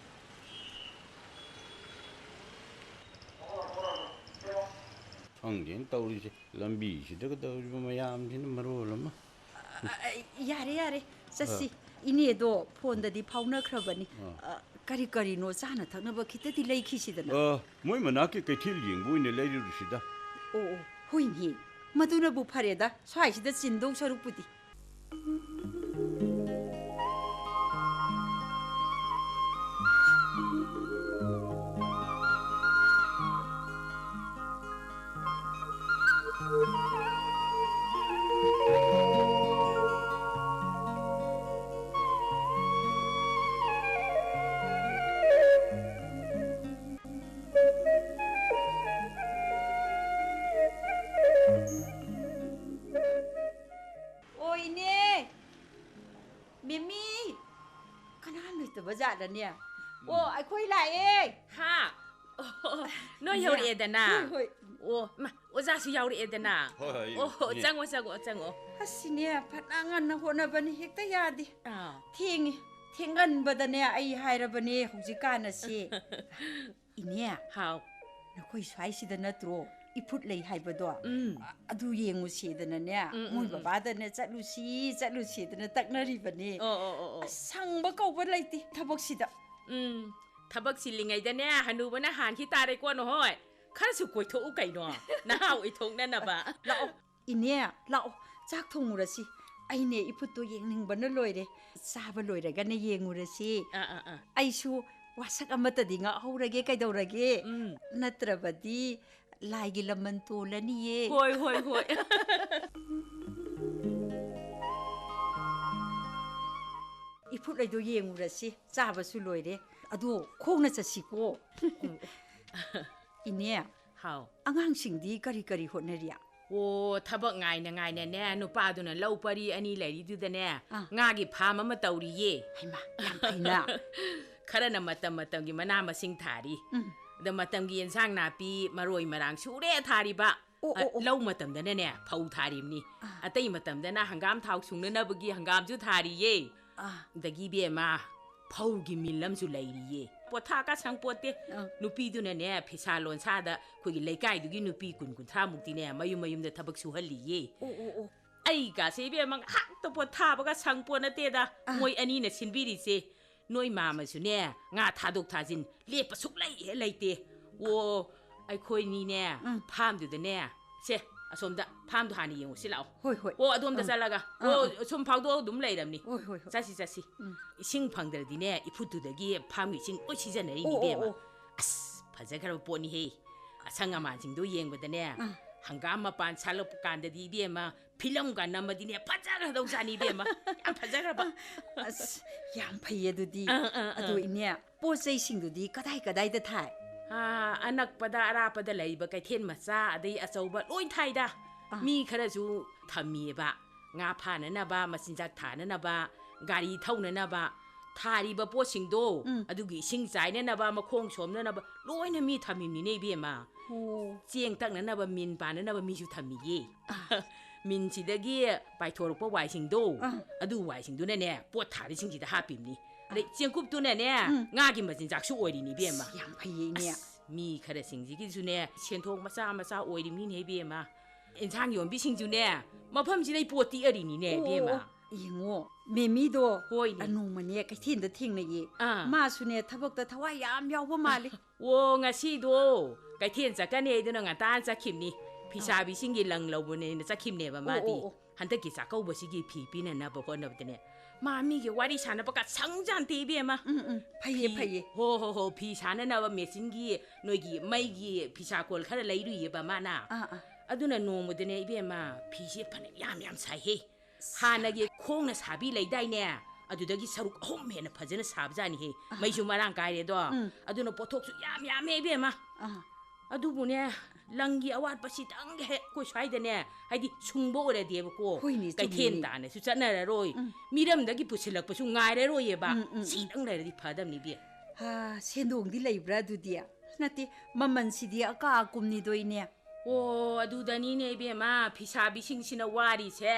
ꯈꯪꯗꯦꯅ ꯇꯧꯔꯤꯁꯦ, ꯂꯝꯕꯤꯁꯤꯗꯒ ꯇꯧꯔꯤꯕ ꯃꯌꯥꯝꯁꯤꯅ ꯃꯔꯣꯜ ꯑꯃ꯫ ꯑ, ꯑ, ꯌꯥꯔꯦ, ꯌꯥꯔꯦ, ꯆꯠꯁꯤ꯫ ꯑ꯫ ꯏꯅꯦꯗꯣ ꯐꯣꯟꯗꯗꯤ ꯐꯥꯎꯅꯈ꯭ꯔꯕꯅꯤ꯫ ꯑ꯫ ꯑ, ꯀꯔꯤ ꯀꯔꯤꯅꯣ ꯆꯥꯅ ꯊꯛꯅꯕ ꯈꯤꯇꯗꯤ ꯂꯩꯈꯤꯁꯤꯗꯅ꯫ ꯑ, ꯃꯣꯏ ꯃꯅꯥꯛꯀꯤ ꯀꯩꯊꯦꯜ ꯌꯦꯡꯕ ꯑꯣꯏꯅ ꯂꯩꯔꯨꯔꯤꯁꯤꯗ꯫ ꯑꯣ, ꯑꯣ, ꯍꯣꯏꯅꯦ, ꯃꯗꯨꯅꯕꯨ ꯐꯔꯦꯗ, ꯁ꯭ꯋꯥꯏꯁꯤꯗ ꯆꯤꯟꯗꯧ ꯁꯔꯨꯛꯄꯨꯗꯤ꯫ ꯑꯣ, ꯏꯅꯦ! ꯃꯦꯃꯤ! ꯀꯅꯥꯝ ꯂꯩꯇꯕ ꯖꯥꯠꯂꯅꯦ? ꯑꯣ, ꯎꯝ꯫ ꯑꯩꯈꯣꯏ ꯂꯥꯛꯑꯦ! ꯍꯥ? ꯑꯣ, ꯅꯣꯏ ꯏꯅꯦ꯫ ꯌꯧꯔꯛꯑꯦꯗꯅ? ꯍꯣꯏ, ꯍꯣꯏ꯫ ꯑꯣ, ꯃꯥ, ꯑꯣꯖꯥꯁꯨ ꯌꯥꯎꯔꯛꯑꯦꯗꯅ? ꯍꯣꯏ, ꯍꯣꯏ, ꯑꯣ, ꯏꯅꯦ꯫ ꯆꯪꯉꯣ, ꯆꯪꯉꯣ, ꯆꯪꯉꯣ꯫ ꯑꯁ, ꯏꯅꯦ, ꯐꯅ ꯉꯟꯅ ꯍꯣꯠꯅꯕꯅꯤ, ꯍꯦꯛꯇ ꯌꯥꯗꯦ꯫ ꯑꯥ꯫ ꯊꯦꯡꯉꯤ꯫ ꯊꯦꯡꯒꯟꯕꯗꯅꯦ ꯑꯩ ꯍꯥꯏꯔꯕꯅꯦ ꯍꯧꯖꯤꯛꯀꯥꯟ ꯑꯁꯤ꯫ ꯏꯅꯦ, ꯍꯥꯎ꯫ ꯅꯈꯣꯏ ꯁ꯭ꯋꯥꯏꯁꯤꯗ ꯅꯠꯇ꯭ꯔꯣ ꯏꯐꯨꯠ ꯂꯩ ꯍꯥꯏꯕꯗꯣ? ꯎꯝ꯫ ꯑ-, ꯑꯗꯨ ꯌꯦꯡꯉꯨꯁꯦꯗꯅꯅꯦ, ꯎꯝ, ꯎꯝ, ꯃꯣꯏ ꯎꯝ꯫ ꯕꯕꯥꯗꯅꯦ ꯆꯠꯂꯨꯁꯤ, ꯆꯠꯂꯨꯁꯤꯗꯅ ꯇꯛꯅꯔꯤꯕꯅꯦ꯫ ꯑꯣ, ꯑꯣ, ꯑꯣ, ꯑꯣ꯫ ꯑꯁ, ꯁꯪꯕ ꯀꯧꯕ ꯂꯩꯇꯦ ꯊꯕꯛꯁꯤꯗ꯫ ꯎꯝ, ꯊꯕꯛ ꯆꯤꯜꯂꯤꯉꯩꯗꯅꯦ ꯍꯅꯨꯕꯅ ꯍꯥꯟꯈꯤ ꯇꯥꯔꯦꯀꯣ ꯅꯍꯣꯏ꯫ ꯈꯔꯁꯨ ꯀꯣꯏꯊꯣꯛꯎ ꯀꯩꯅꯣ, ꯅꯍꯥ ꯑꯣꯏꯊꯣꯛꯅꯅꯕ꯫ ꯂꯥꯛꯑꯣ, ꯏꯅꯦ, ꯂꯥꯛꯑꯣ, ꯆꯥꯛ ꯊꯣꯡꯉꯨꯔꯁꯤ꯫ ꯑꯩꯅꯦ ꯏꯐꯨꯠꯇꯣ ꯌꯦꯡꯅꯤꯡꯕꯅ ꯂꯣꯏꯔꯦ꯫ ꯆꯥꯕ ꯂꯣꯏꯔꯒꯅꯦ ꯌꯦꯡꯉꯨꯔꯁꯤ꯫ ꯑꯥ, ꯑꯥ, ꯑꯥ꯫ ꯑꯩꯁꯨ ꯋꯥꯁꯛ ꯑꯃꯠꯇꯗꯤ ꯉꯥꯛꯍꯧꯔꯒꯦ, ꯀꯩꯗꯧꯔꯒꯦ? ꯎꯝ꯫ ꯅꯠꯇ꯭ꯔꯕꯗꯤ ꯂꯥꯏꯒꯤ ꯂꯃꯟ ꯇꯣꯜꯂꯅꯤꯌꯦ꯫ ꯍꯣꯏ, ꯍꯣꯏ, ꯍꯣꯏ꯫ ꯏꯐꯨꯠ ꯂꯩꯗꯣ ꯌꯦꯡꯉꯨꯔꯁꯤ, ꯆꯥꯕꯁꯨ ꯂꯣꯏꯔꯦ꯫ ꯑꯗꯣ ꯈꯣꯡꯅ ꯆꯠꯁꯤꯀꯣ꯫ ꯏꯅꯦ, ꯍꯥꯎ꯫ ꯑꯉꯥꯡꯁꯤꯡꯗꯤ ꯀꯔꯤ ꯀꯔꯤ ꯍꯣꯠꯅꯔꯤ? ꯑꯣ, ꯊꯕꯛ ꯉꯥꯏꯅ ꯉꯥꯏꯅꯅꯦ, ꯅꯨꯄꯥꯗꯨꯅ ꯂꯧ ꯄꯔꯤ ꯑꯅꯤ ꯂꯩꯔꯤꯗꯨꯗꯅꯦ, ꯑꯥ꯫ ꯉꯥꯒꯤ ꯐꯥꯝ ꯑꯃ ꯇꯧꯔꯤꯌꯦ꯫ ꯍꯩꯃꯥ, ꯌꯥꯝ ꯐꯩꯅ꯫ ꯈꯔꯅ ꯃꯇꯝ ꯃꯇꯝꯒꯤ ꯃꯅꯥ ꯃꯁꯤꯡ ꯊꯥꯔꯤ꯫ ꯎꯝ꯫ ꯑꯗ ꯃꯇꯝꯒꯤ ꯑꯦꯟꯁꯥꯡ ꯅꯥꯄꯤ, ꯃꯔꯣꯏ ꯃꯔꯥꯡ ꯁꯨꯔꯦ ꯊꯥꯔꯤꯕ꯫ ꯑꯣ, ꯑꯣ, ꯑꯣ꯫ ꯂꯧ ꯃꯇꯝꯗꯅꯅꯦ, ꯐꯧ ꯊꯥꯔꯤꯕꯅꯤ꯫ ꯑꯥ꯫ ꯑꯇꯩ ꯃꯇꯝꯗꯅ ꯍꯪꯒꯥꯝ ꯊꯥꯎ ꯁꯨꯡꯅꯅꯕꯒꯤ ꯍꯪꯒꯥꯝꯁꯨ ꯊꯥꯔꯤꯌꯦ꯫ ꯑꯥ꯫ ꯑꯗꯒꯤ ꯏꯕꯦꯝꯃ, ꯐꯧꯒꯤ ꯃꯤꯜ ꯑꯃꯁꯨ ꯂꯩꯔꯤꯌꯦ꯫ ꯄꯣꯊꯥ ꯀ ꯁꯪꯄꯣꯠꯇꯦ꯫ ꯑꯥ꯫ ꯅꯨꯄꯤꯗꯨꯅꯅꯦ, ꯐꯤꯁꯥ ꯂꯣꯟꯁꯥꯗ ꯑꯩꯈꯣꯏꯒꯤ ꯂꯩꯀꯥꯏꯗꯨꯒꯤ ꯅꯨꯄꯤ ꯀꯨꯟ ꯀꯨꯟꯊ꯭ꯔꯥꯃꯨꯛꯇꯤꯅꯦ, ꯃꯌꯨꯝ ꯃꯌꯨꯝꯗ ꯊꯕꯛ ꯁꯨꯍꯜꯂꯤꯌꯦ꯫ ꯑꯣ, ꯑꯣ, ꯑꯣ꯫ ꯑꯩꯒꯥꯁꯦ ꯏꯕꯦꯝꯃ, ꯉꯥꯏꯍꯥꯛꯇ ꯄꯣꯊꯥꯕꯒ ꯁꯪꯄꯣꯠ ꯅꯠꯇꯦꯗ꯫ ꯑꯥ꯫ ꯃꯣꯏ ꯑꯅꯤꯅ ꯁꯤꯟꯕꯤꯔꯤꯁꯦ꯫ ꯅꯣꯏ ꯃꯥꯃꯁꯨꯅꯦ, ꯉꯥ ꯊꯥꯗꯣꯛ ꯊꯥꯖꯤꯟ ꯂꯦꯞꯄ ꯁꯨꯛꯂꯩ ꯍꯦꯛ ꯂꯩꯇꯦ꯫ ꯑꯣ, ꯑꯩꯈꯣꯏꯅꯤꯅꯦ, ꯎꯝ꯫ ꯐꯥꯝꯗꯨꯗꯅꯦ, ꯁꯦ, ꯑꯁꯣꯝꯗ ꯐꯥꯝꯗꯣ ꯍꯥꯟꯅ ꯌꯦꯡꯉꯨꯁꯤ ꯂꯥꯛꯑꯣ꯫ ꯍꯣꯏ, ꯍꯣꯏ꯫ ꯑꯣ, ꯑꯗꯣꯝꯗ ꯑꯥ꯫ ꯆꯠꯂꯒ꯫ ꯑꯥ, ꯑꯣ, ꯑꯥ꯫ ꯁꯨꯝ ꯐꯥꯎꯗꯣꯛꯑ ꯑꯗꯨꯝ ꯂꯩꯔꯝꯅꯤ꯫ ꯍꯣꯏ, ꯍꯣꯏ, ꯍꯣꯏ꯫ ꯆꯠꯁꯤ, ꯆꯠꯁꯤ꯫ ꯎꯝ꯫ ꯏꯁꯤꯡ ꯐꯪꯗ꯭ꯔꯗꯤꯅꯦ, ꯏꯐꯨꯠꯇꯨꯗꯒꯤ ꯐꯥꯝꯒꯤ ꯏꯁꯤꯡ ꯂꯣꯏ ꯁꯤꯖꯤꯟꯅꯔꯤꯅꯤ ꯑꯣ, ꯑꯣ, ꯏꯕꯦꯝꯃ꯫ ꯑꯣ꯫ ꯑꯁ, ꯐꯖꯈ꯭ꯔꯕ ꯄꯣꯠꯅꯤꯍꯦ꯫ ꯑꯁꯪ ꯑꯃꯥꯟꯁꯤꯡꯗꯣ ꯌꯦꯡꯕꯗꯅꯦ, ꯑꯥ꯫ ꯍꯪꯒꯥꯝ ꯃꯄꯥꯟ ꯁꯥꯠꯂꯛꯄ ꯀꯥꯟꯗꯗꯤ ꯏꯕꯦꯝꯃ, ꯐꯤꯂꯝꯒ ꯅꯝꯃꯗꯤꯅꯦ, ꯐꯖꯈ꯭ꯔꯗꯧ ꯖꯥꯠꯅꯤ ꯏꯕꯦꯝꯃ꯫ ꯌꯥꯝ ꯐꯖꯈ꯭ꯔꯕ꯫ ꯑꯁ, ꯌꯥꯝ ꯐꯩꯌꯦ ꯑꯗꯨꯗꯤ꯫ ꯑꯥ, ꯑꯥ, ꯑꯥ꯫ ꯑꯗꯣ ꯏꯅꯦ, ꯄꯣꯠ ꯆꯩꯁꯤꯡꯗꯨꯗꯤ ꯀꯗꯥꯏ ꯀꯗꯥꯏꯗ ꯊꯥꯏ? ꯑꯥ, ꯑꯅꯛꯄꯗ ꯑꯔꯥꯞꯄꯗ ꯂꯩꯕ ꯀꯩꯊꯦꯜ ꯃꯆꯥ ꯑꯗꯩ ꯑꯆꯧꯕ ꯂꯣꯏ ꯊꯥꯏꯗ꯫ ꯑꯥ꯫ ꯃꯤ ꯈꯔꯁꯨ ꯊꯝꯃꯤꯑꯕ, ꯉꯥ ꯐꯥꯅꯅꯕ, ꯃꯆꯤꯟꯖꯥꯛ ꯊꯥꯅꯅꯕ, ꯒꯥꯔꯤ ꯊꯧꯅꯅꯕ꯫ ꯊꯥꯔꯤꯕ ꯄꯣꯠꯁꯤꯡꯗꯣ, ꯎꯝ꯫ ꯑꯗꯨꯒꯤ ꯏꯁꯤꯡ ꯆꯥꯏꯅꯅꯕ, ꯃꯈꯣꯡ ꯁꯣꯝꯅꯅꯕ ꯂꯣꯏꯅ ꯃꯤ ꯊꯝꯃꯤꯕꯅꯤꯅꯦ ꯏꯕꯦꯝꯃ꯫ ꯑꯣ꯫ ꯆꯦꯡ ꯇꯛꯅꯅꯕ ꯃꯤꯟ ꯄꯥꯟꯅꯅꯕ ꯃꯤꯁꯨ ꯊꯝꯃꯤꯌꯦ꯫ ꯑꯥ꯫ ꯃꯤꯟꯁꯤꯗꯒꯤ ꯄꯥꯏꯊꯣꯔꯛꯄ ꯋꯥꯏꯁꯤꯡꯗꯣ, ꯑꯥ꯫ ꯑꯗꯨ ꯋꯥꯏꯁꯤꯡꯗꯨꯅꯅꯦ, ꯄꯣꯠ ꯊꯥꯕꯁꯤꯡꯁꯤꯗ ꯍꯥꯞꯄꯤꯕꯅꯤ꯫ ꯑꯗꯩ ꯆꯦꯡꯀꯨꯞꯇꯨꯅꯅꯦ, ꯎꯝ꯫ ꯉꯥꯒꯤ ꯃꯆꯤꯟꯖꯥꯛꯁꯨ ꯑꯣꯏꯔꯤꯅꯤ ꯏꯕꯦꯝꯃ꯫ ꯑꯁ, ꯌꯥꯝ ꯐꯩꯌꯦ ꯏꯅꯦ꯫ ꯑꯁ, ꯃꯤ ꯈꯔꯁꯤꯡꯁꯤꯒꯤꯁꯨꯅꯦ, ꯁꯦꯟꯊꯣꯛ ꯃꯆꯥ ꯃꯆꯥ ꯑꯣꯏꯔꯤꯕꯅꯤꯅꯦ ꯏꯕꯦꯝꯃ꯫ ꯏꯟꯁꯥꯡ ꯌꯣꯟꯕꯤꯁꯤꯡꯁꯨꯅꯦ, ꯃꯐꯝꯁꯤꯗꯩ ꯄꯣꯠ ꯇꯤꯛꯑꯔꯤꯅꯤꯅꯦ ꯑꯣ, ꯏꯕꯦꯝꯃ꯫ ꯑꯣ, ꯌꯦꯡꯉꯣ, ꯃꯦꯃꯤꯗꯣ ꯍꯣꯏꯅꯦ꯫ ꯅꯣꯡꯃꯅꯦ ꯀꯩꯊꯦꯜꯗ ꯊꯦꯡꯅꯩꯌꯦ꯫ ꯑꯥ꯫ ꯃꯥꯁꯨꯅꯦ ꯊꯕꯛꯇ ꯊꯋꯥꯏ ꯌꯥꯝ ꯌꯥꯎꯕ ꯃꯥꯜꯂꯦ꯫ ꯑꯣ, ꯉꯁꯤꯗꯣ ꯀꯩꯊꯦꯜ ꯆꯠꯀꯅꯤ ꯍꯥꯏꯗꯨꯅ ꯉꯟꯇꯥꯅ ꯆꯠꯈꯤꯕꯅꯤ꯫ ꯐꯤꯁꯥꯕꯤꯁꯤꯡꯒꯤ ꯂꯪ ꯂꯧꯕꯅꯦꯅ ꯆꯠꯈꯤꯕꯅꯦꯕ ꯑꯣ, ꯃꯥꯗꯤ꯫ ꯑꯣ, ꯑꯣ꯫ ꯍꯟꯗꯛꯀꯤ ꯆꯥꯛꯀꯧꯕꯁꯤꯒꯤ ꯐꯤ ꯄꯤꯅꯅꯕ ꯍꯣꯠꯅꯕꯗꯅꯦ, ꯃꯥ ꯃꯤꯒꯤ ꯋꯥꯔꯤ ꯁꯥꯟꯅꯕꯒ ꯁꯪꯖꯥꯟꯇꯦ ꯏꯕꯦꯝꯃ꯫ ꯎꯝ, ꯎꯝ, ꯐꯩꯌꯦ, ꯐꯩꯌꯦ꯫ ꯍꯣ, ꯍꯣ, ꯍꯣ, ꯐꯤ ꯁꯥꯅꯅꯕ ꯃꯦꯆꯤꯟꯒꯤ ꯅꯣꯏꯒꯤ ꯃꯩꯒꯤ ꯐꯤꯁꯥꯀꯣꯜ ꯈꯔ ꯂꯩꯔꯨꯏꯌꯦꯕ ꯃꯥꯅ꯫ ꯑꯥ, ꯑꯥ꯫ ꯑꯗꯨꯅ ꯅꯣꯡꯃꯗꯅꯦ ꯏꯕꯦꯝꯃ, ꯐꯤꯁꯦ ꯐꯅ ꯌꯥꯝ ꯌꯥꯝ ꯁꯥꯏꯍꯦ꯫ ꯍꯥꯟꯅꯒꯤ ꯈꯣꯡꯅ ꯁꯥꯕꯤ ꯂꯩꯗꯥꯏꯅꯦ, ꯑꯗꯨꯗꯒꯤ ꯁꯔꯨꯛ ꯑꯍꯨꯝ ꯍꯦꯟꯅ ꯐꯖꯅ ꯁꯥꯕꯖꯥꯠꯅꯤꯍꯦ꯫ ꯃꯩꯁꯨ ꯃꯔꯥꯡ ꯀꯥꯏꯔꯦꯗꯣ꯫ ꯎꯝ꯫ ꯑꯗꯨꯅ ꯄꯣꯠꯊꯣꯛꯁꯨ ꯌꯥꯝ ꯌꯥꯝꯃꯦ ꯏꯕꯦꯝꯃ꯫ ꯑꯥ꯫ ꯑꯗꯨꯕꯨꯅꯦ, ꯂꯪꯒꯤ ꯑꯋꯥꯠꯄꯁꯤꯗꯪ ꯍꯦꯛ ꯑꯩꯈꯣꯏ ꯁ꯭ꯋꯥꯏꯗꯅꯦ, ꯍꯥꯏꯗꯤ ꯁꯨꯡꯕ ꯑꯣꯏꯔꯗꯤꯕꯀꯣ, ꯍꯣꯏꯅꯦ, ꯀꯩꯊꯦꯜ ꯆꯨꯝꯃꯤꯅꯦ꯫ ꯇꯥꯅꯁꯨ ꯆꯠꯅꯔꯔꯣꯏ꯫ ꯎꯝ꯫ ꯃꯤꯔꯝꯗꯒꯤ ꯄꯨꯁꯤꯜꯂꯛꯄꯁꯨ ꯉꯥꯏꯔꯔꯣꯏꯌꯦꯕ꯫ ꯎꯝ, ꯎꯝ, ꯎꯝ꯫ ꯁꯤꯗꯪ ꯂꯩꯔꯗꯤ ꯐꯗꯝꯅꯤ ꯏꯕꯦꯝ꯫ ꯍꯥ, ꯁꯦꯟꯗꯣꯡꯗꯤ ꯂꯩꯕ꯭ꯔꯥ ꯑꯗꯨꯗꯤ? ꯅꯠꯇꯦ, ꯃꯃꯜꯁꯤꯗꯤ ꯑꯀꯥ ꯑꯀꯨꯝꯅꯤꯗꯣꯏꯅꯦ꯫ ꯑꯣ, ꯑꯗꯨꯗꯅꯤꯅꯦ ꯏꯕꯦꯝꯃ, ꯐꯤꯁꯥꯕꯤꯁꯤꯡꯁꯤꯅ ꯋꯥꯔꯤꯁꯦ꯫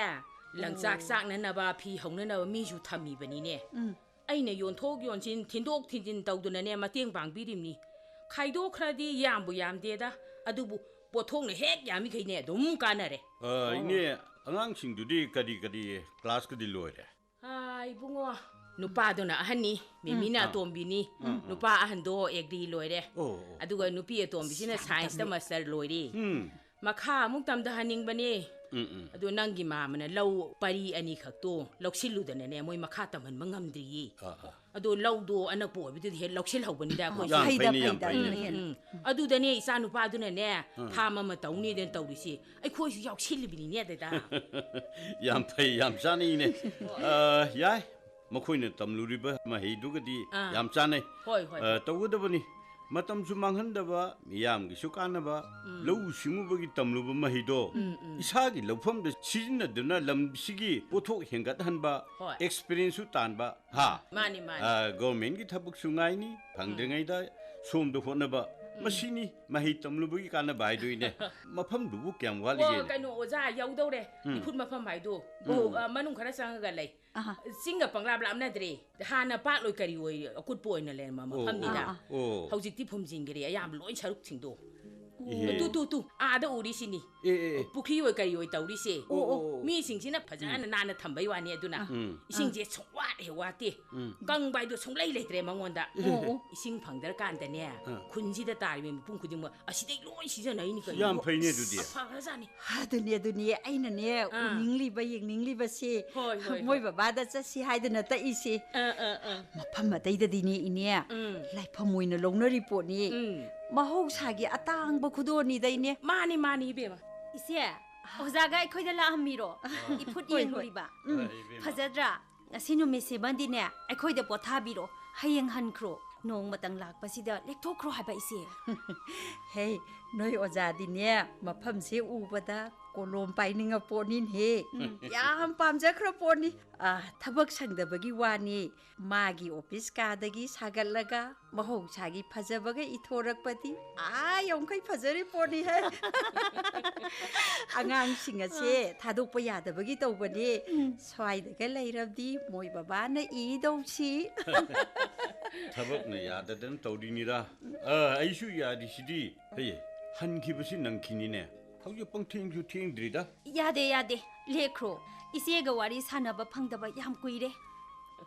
ꯂꯪꯆꯥꯛ ꯑꯣ꯫ ꯆꯥꯛꯅꯅꯕ, ꯐꯤ ꯍꯧꯅꯅꯕ ꯃꯤꯁꯨ ꯊꯝꯃꯤꯕꯅꯤꯅꯦ꯫ ꯎꯝ꯫ ꯑꯩꯅ ꯌꯣꯟꯊꯣꯛ ꯌꯣꯟꯁꯤꯟ, ꯊꯤꯟꯗꯣꯛ ꯊꯤꯟꯖꯤꯟ ꯇꯧꯗꯨꯅꯅꯦ ꯃꯇꯦꯡ ꯄꯥꯡꯕꯤꯔꯤꯕꯅꯤ꯫ ꯈꯥꯏꯗꯣꯛꯈ꯭ꯔꯗꯤ ꯌꯥꯝꯕꯨ ꯌꯥꯝꯗꯦꯗ, ꯑꯗꯨꯕꯨ ꯄꯣꯠꯊꯣꯛꯅ ꯍꯦꯛ ꯌꯥꯝꯃꯤꯈꯩꯅꯦ ꯑꯗꯨꯝ ꯀꯥꯟꯅꯔꯦ꯫ ꯑ, ꯑꯣ꯫ ꯏꯅꯦ, ꯑꯉꯥꯡꯁꯤꯡꯗꯨꯗꯤ ꯀꯔꯤ ꯀꯔꯤ ꯀ꯭ꯂꯥꯁꯀꯗꯤ ꯂꯣꯏꯔꯦ? ꯑ, ꯏꯕꯨꯡꯉꯣ, ꯅꯨꯄꯥꯗꯨꯅ ꯑꯍꯟꯅꯤ, ꯃꯦꯃꯤꯅ ꯎꯝ꯫ ꯑꯇꯣꯝꯕꯤꯅꯤ꯫ ꯎꯝ, ꯎꯝ꯫ ꯅꯨꯄꯥ ꯑꯍꯟꯗꯣ ꯑꯦꯒ꯭ꯔꯤ ꯂꯣꯏꯔꯦ꯫ ꯑꯣ, ꯑꯣ꯫ ꯑꯗꯨꯒ ꯅꯨꯄꯤ ꯑꯇꯣꯝꯕꯤꯁꯤꯅ ꯁꯥꯏꯟꯁꯇ ꯃꯥꯁꯇꯔ ꯂꯣꯏꯔꯦ꯫ ꯎꯝ꯫ ꯃꯈꯥ ꯑꯃꯨꯛ ꯇꯝꯊꯍꯟꯅꯤꯡꯕꯅꯤ꯫ ꯎꯝ, ꯎꯝ꯫ ꯑꯗꯣ ꯅꯪꯒꯤ ꯃꯥꯃꯅ ꯂꯧ ꯄꯔꯤ ꯑꯅꯤꯈꯛꯇꯣ ꯂꯧꯁꯤꯜꯂꯨꯗꯅꯅꯦ, ꯃꯣꯏ ꯃꯈꯥ ꯇꯝꯍꯟꯕ ꯉꯝꯗ꯭ꯔꯤꯌꯦ꯫ ꯑꯥ, ꯑꯥ꯫ ꯑꯗꯣ ꯂꯧꯗꯣ ꯑꯅꯛꯄ ꯑꯣꯏꯕꯗꯨꯗ ꯍꯦꯛ ꯂꯧꯁꯤꯜꯍꯧꯕꯅꯤꯗ ꯑꯩꯈꯣꯏꯁꯨ꯫ ꯌꯥꯝ ꯐꯩꯅꯦ, ꯐꯩꯗ, ꯌꯥꯝ ꯐꯩꯗ, ꯐꯩꯅꯦ꯫ ꯑꯗꯨꯅ ꯎꯝ, ꯍꯦꯟꯅ꯫ ꯎꯝ꯫ ꯑꯗꯨꯗꯅꯦ ꯏꯆꯥ ꯅꯨꯄꯥꯗꯨꯅꯅꯦ, ꯎꯝ꯫ ꯐꯥꯝ ꯑꯃ ꯇꯧꯅꯤꯗꯅ ꯇꯧꯔꯤꯁꯤ꯫ ꯑꯩꯈꯣꯏꯁꯨ ꯌꯥꯎꯁꯤꯜꯂꯤꯕꯅꯤꯅꯦ ꯑꯗꯨꯗ꯫ ꯌꯥꯝ ꯐꯩ, ꯌꯥꯝ ꯆꯥꯅꯩꯅꯦ꯫ ꯑ, ꯌꯥꯏ, ꯃꯈꯣꯏꯅ ꯇꯝꯂꯨꯔꯤꯕ ꯃꯍꯩꯗꯨꯒꯗꯤ ꯑꯥ꯫ ꯌꯥꯝ ꯆꯥꯅꯩ꯫ ꯍꯣꯏ, ꯍꯣꯏ꯫ ꯑ, ꯇꯧꯒꯗꯕꯅꯤ꯫ ꯃꯇꯝꯁꯨ ꯃꯥꯡꯍꯟꯗꯕ, ꯃꯤꯌꯥꯝꯒꯤꯁꯨ ꯀꯥꯟꯅꯕ, ꯎꯝ꯫ ꯂꯧꯎ ꯁꯤꯡꯎꯕꯒꯤ ꯇꯝꯂꯨꯕ ꯃꯍꯩꯗꯣ ꯎꯝ, ꯎꯝ꯫ ꯏꯁꯥꯒꯤ ꯂꯧꯐꯝꯗ ꯁꯤꯖꯤꯟꯅꯗꯨꯅ ꯂꯝꯁꯤꯒꯤ ꯄꯣꯠꯊꯣꯛ ꯍꯦꯟꯒꯠꯍꯟꯕ, ꯍꯣꯏ꯫ ꯑꯦꯛꯁꯄꯤꯔꯤꯌꯦꯟꯁꯁꯨ ꯇꯥꯟꯕ, ꯍꯥ? ꯃꯥꯅꯤ, ꯃꯥꯅꯤ꯫ ꯑ, ꯒꯣꯔꯃꯦꯟꯒꯤ ꯊꯕꯛꯁꯨ ꯉꯥꯏꯅꯤ, ꯐꯪꯗ꯭ꯔꯤꯉꯩꯗ ꯁꯣꯝꯗ ꯍꯣꯠꯅꯕ, ꯎꯝ꯫ ꯃꯁꯤꯅꯤ ꯃꯍꯩ ꯇꯝꯂꯨꯕꯒꯤ ꯀꯥꯟꯅꯕ ꯍꯥꯏꯗꯣꯏꯅꯦ꯫ ꯃꯐꯝꯗꯨꯕꯨ ꯀꯌꯥꯝ ꯑꯣ, ꯋꯥꯠꯂꯤꯒꯦꯅꯦ? ꯀꯩꯅꯣ, ꯑꯣꯖꯥ, ꯌꯧꯗꯧꯔꯦ꯫ ꯎꯝ꯫ ꯏꯈꯨꯠ ꯃꯐꯝ ꯍꯥꯏꯗꯣ꯫ ꯎꯝ꯫ ꯑꯣ, ꯑ, ꯃꯅꯨꯡ ꯈꯔ ꯆꯪꯉꯒ ꯂꯩ꯫ ꯑꯍꯥ꯫ ꯆꯤꯡꯒ ꯄꯪꯂꯥꯞ ꯂꯥꯞꯅꯗ꯭ꯔꯦ꯫ ꯍꯥꯟꯅ ꯄꯥꯛꯂꯣꯏ ꯀꯔꯤ ꯑꯣꯏ ꯑꯀꯨꯠꯄ ꯑꯣꯏꯅ ꯂꯩꯔꯝꯕ ꯑꯣ, ꯃꯐꯝꯅꯤꯗ꯫ ꯑꯣ, ꯑꯣ꯫ ꯍꯧꯖꯤꯛꯇꯤ ꯐꯨꯝꯖꯤꯟꯈ꯭ꯔꯦ ꯑꯌꯥꯝꯕ ꯂꯣꯏ ꯁꯔꯨꯛꯁꯤꯡꯗꯣ꯫ ꯏꯍꯦ꯫ ꯇꯨ, ꯇꯨ, ꯇꯨ, ꯑꯥꯗ ꯎꯔꯤꯁꯤꯅꯤ꯫ ꯑꯦ, ꯑꯦ, ꯑꯦ꯫ ꯄꯨꯈ꯭ꯔꯤ ꯑꯣꯏ ꯀꯔꯤ ꯑꯣꯏ ꯇꯧꯔꯤꯁꯦ꯫ ꯑꯣ, ꯑꯣ, ꯑꯣ꯫ ꯃꯤꯁꯤꯡꯁꯤꯅ ꯐꯖꯅ ꯎꯝ꯫ ꯅꯥꯟꯅ ꯊꯝꯕꯩ ꯋꯥꯅꯤ ꯑꯗꯨꯅ꯫ ꯎꯝ꯫ ꯏꯁꯤꯡꯁꯦ ꯁꯨꯡꯋꯥꯠ ꯍꯦꯛ ꯋꯥꯠꯇꯦ꯫ ꯎꯝ꯫ ꯀꯪꯕ ꯍꯥꯏꯗꯣ ꯁꯨꯡꯂꯩ ꯂꯩꯇ꯭ꯔꯦ ꯃꯉꯣꯟꯗ꯫ ꯑꯣ, ꯑꯣ꯫ ꯏꯁꯤꯡ ꯐꯪꯗ꯭ꯔꯀꯥꯟꯗꯅꯦ, ꯑꯥ꯫ ꯈꯨꯟꯁꯤꯗ ꯇꯥꯔꯤꯕ ꯃꯤꯄꯨꯝ ꯈꯨꯗꯤꯡꯃꯛ ꯑꯁꯤꯗꯩ ꯂꯣꯏ ꯁꯤꯖꯤꯟꯅꯩꯅꯤ ꯀꯩꯅꯣ꯫ ꯌꯥꯝ ꯐꯩꯅꯦ ꯑꯗꯨꯗꯤ꯫ ꯑꯐꯈ꯭ꯔꯖꯥꯠꯅꯤ꯫ ꯑꯗꯨꯅꯦ, ꯑꯗꯨꯅꯦ, ꯑꯩꯅꯅꯦ, ꯑꯥ꯫ ꯎꯅꯤꯡꯂꯤꯕ, ꯌꯦꯡꯅꯤꯡꯂꯤꯕꯁꯦ, ꯍꯣꯏ, ꯍꯣꯏ, ꯃꯣꯏ ꯍꯣꯏ꯫ ꯕꯕꯥꯗ ꯆꯠꯁꯤ ꯍꯥꯏꯗꯅ ꯇꯛꯏꯁꯦ꯫ ꯑꯥ, ꯑꯥ, ꯑꯥ꯫ ꯃꯐꯝ ꯑꯇꯩꯗꯗꯤꯅꯦ, ꯏꯅꯦ, ꯎꯝ꯫ ꯂꯥꯏꯐꯝ ꯑꯣꯏꯅ ꯂꯧꯅꯔꯤ ꯄꯣꯠꯅꯤ꯫ ꯎꯝ꯫ ꯃꯍꯧꯁꯥꯒꯤ ꯑꯇꯥꯡꯕ ꯈꯨꯗꯣꯜꯅꯤꯗ, ꯏꯅꯦ꯫ ꯃꯥꯅꯤ, ꯃꯥꯅꯤ, ꯏꯕꯦꯝꯃ꯫ ꯏꯆꯦ, ꯑꯣꯖꯥꯒ ꯑꯩꯈꯣꯏꯗ ꯂꯥꯛꯑꯝꯃꯤꯔꯣ? ꯏꯐꯨꯠ ꯍꯣꯏ, ꯍꯣꯏ꯫ ꯌꯦꯡꯉꯨꯔꯤꯕ꯫ ꯎꯝ꯫ ꯍꯣꯏ, ꯏꯕꯦꯝꯃ꯫ ꯐꯖꯗ꯭ꯔꯥ? ꯉꯁꯤ ꯅꯨꯃꯤꯠꯁꯤꯃꯗꯤꯅꯦ ꯑꯩꯈꯣꯏꯗ ꯄꯣꯊꯥꯕꯤꯔꯣ꯫ ꯍꯌꯦꯡ ꯍꯟꯈ꯭ꯔꯣ꯫ ꯅꯣꯡꯃꯇꯪ ꯂꯥꯛꯄꯁꯤꯗ ꯂꯦꯛꯊꯣꯛꯈ꯭ꯔꯣ ꯍꯥꯏꯕ ꯏꯆꯦ꯫ ꯍꯦ, ꯅꯣꯏ ꯑꯣꯖꯥꯗꯤꯅꯦ ꯃꯐꯝꯁꯦ ꯎꯕꯗ ꯀꯣꯂꯣꯝ ꯄꯥꯏꯅꯤꯡꯉ ꯄꯣꯠꯅꯤꯅꯦꯍꯦ꯫ ꯎꯝ꯫ ꯌꯥꯝ ꯄꯥꯝꯖꯈ꯭ꯔ ꯄꯣꯠꯅꯤ꯫ ꯑꯥ, ꯊꯕꯛ ꯁꯪꯗꯕꯒꯤ ꯋꯥꯅꯤ꯫ ꯃꯥꯒꯤ ꯑꯣꯐꯤꯁ ꯀꯥꯗꯒꯤ ꯁꯥꯒꯠꯂꯒ ꯃꯍꯧꯁꯥꯒꯤ ꯐꯖꯕꯒ ꯏꯊꯣꯔꯛꯄꯗꯤ ꯑꯥ ꯌꯧꯈꯩ ꯐꯖꯔꯤ ꯄꯣꯠꯅꯤ ꯍꯦ꯫ ꯑꯉꯥꯡꯁꯤꯡ ꯑꯁꯦ ꯊꯥꯗꯣꯛꯄ ꯌꯥꯗꯕꯒꯤ ꯇꯧꯕꯅꯦ꯫ ꯎꯝ꯫ ꯁ꯭ꯋꯥꯏꯗꯒ ꯂꯩꯔꯕꯗꯤ ꯃꯣꯏ ꯕꯕꯥꯅ ꯏꯗꯧꯁꯤ꯫ ꯊꯕꯛꯅ ꯌꯥꯗꯗꯅ ꯇꯧꯔꯤꯅꯤꯗ꯫ ꯑ, ꯑꯩꯁꯨ ꯌꯥꯔꯤꯁꯤꯗꯤ꯫ ꯍꯦ, ꯍꯟꯈꯤꯕꯁꯤ ꯅꯪꯈꯤꯅꯤꯅꯦ꯫ ꯍꯧꯖꯤꯛ ꯄꯪꯊꯦꯡꯁꯨ ꯊꯦꯡꯗ꯭ꯔꯤꯗ꯫ ꯌꯥꯗꯦ, ꯌꯥꯗꯦ꯫ ꯂꯦꯛꯈ꯭ꯔꯣ꯫ ꯏꯆꯦꯒ ꯋꯥꯔꯤ ꯁꯥꯟꯅꯕ ꯐꯪꯗꯕ ꯌꯥꯝ ꯀꯨꯏꯔꯦ꯫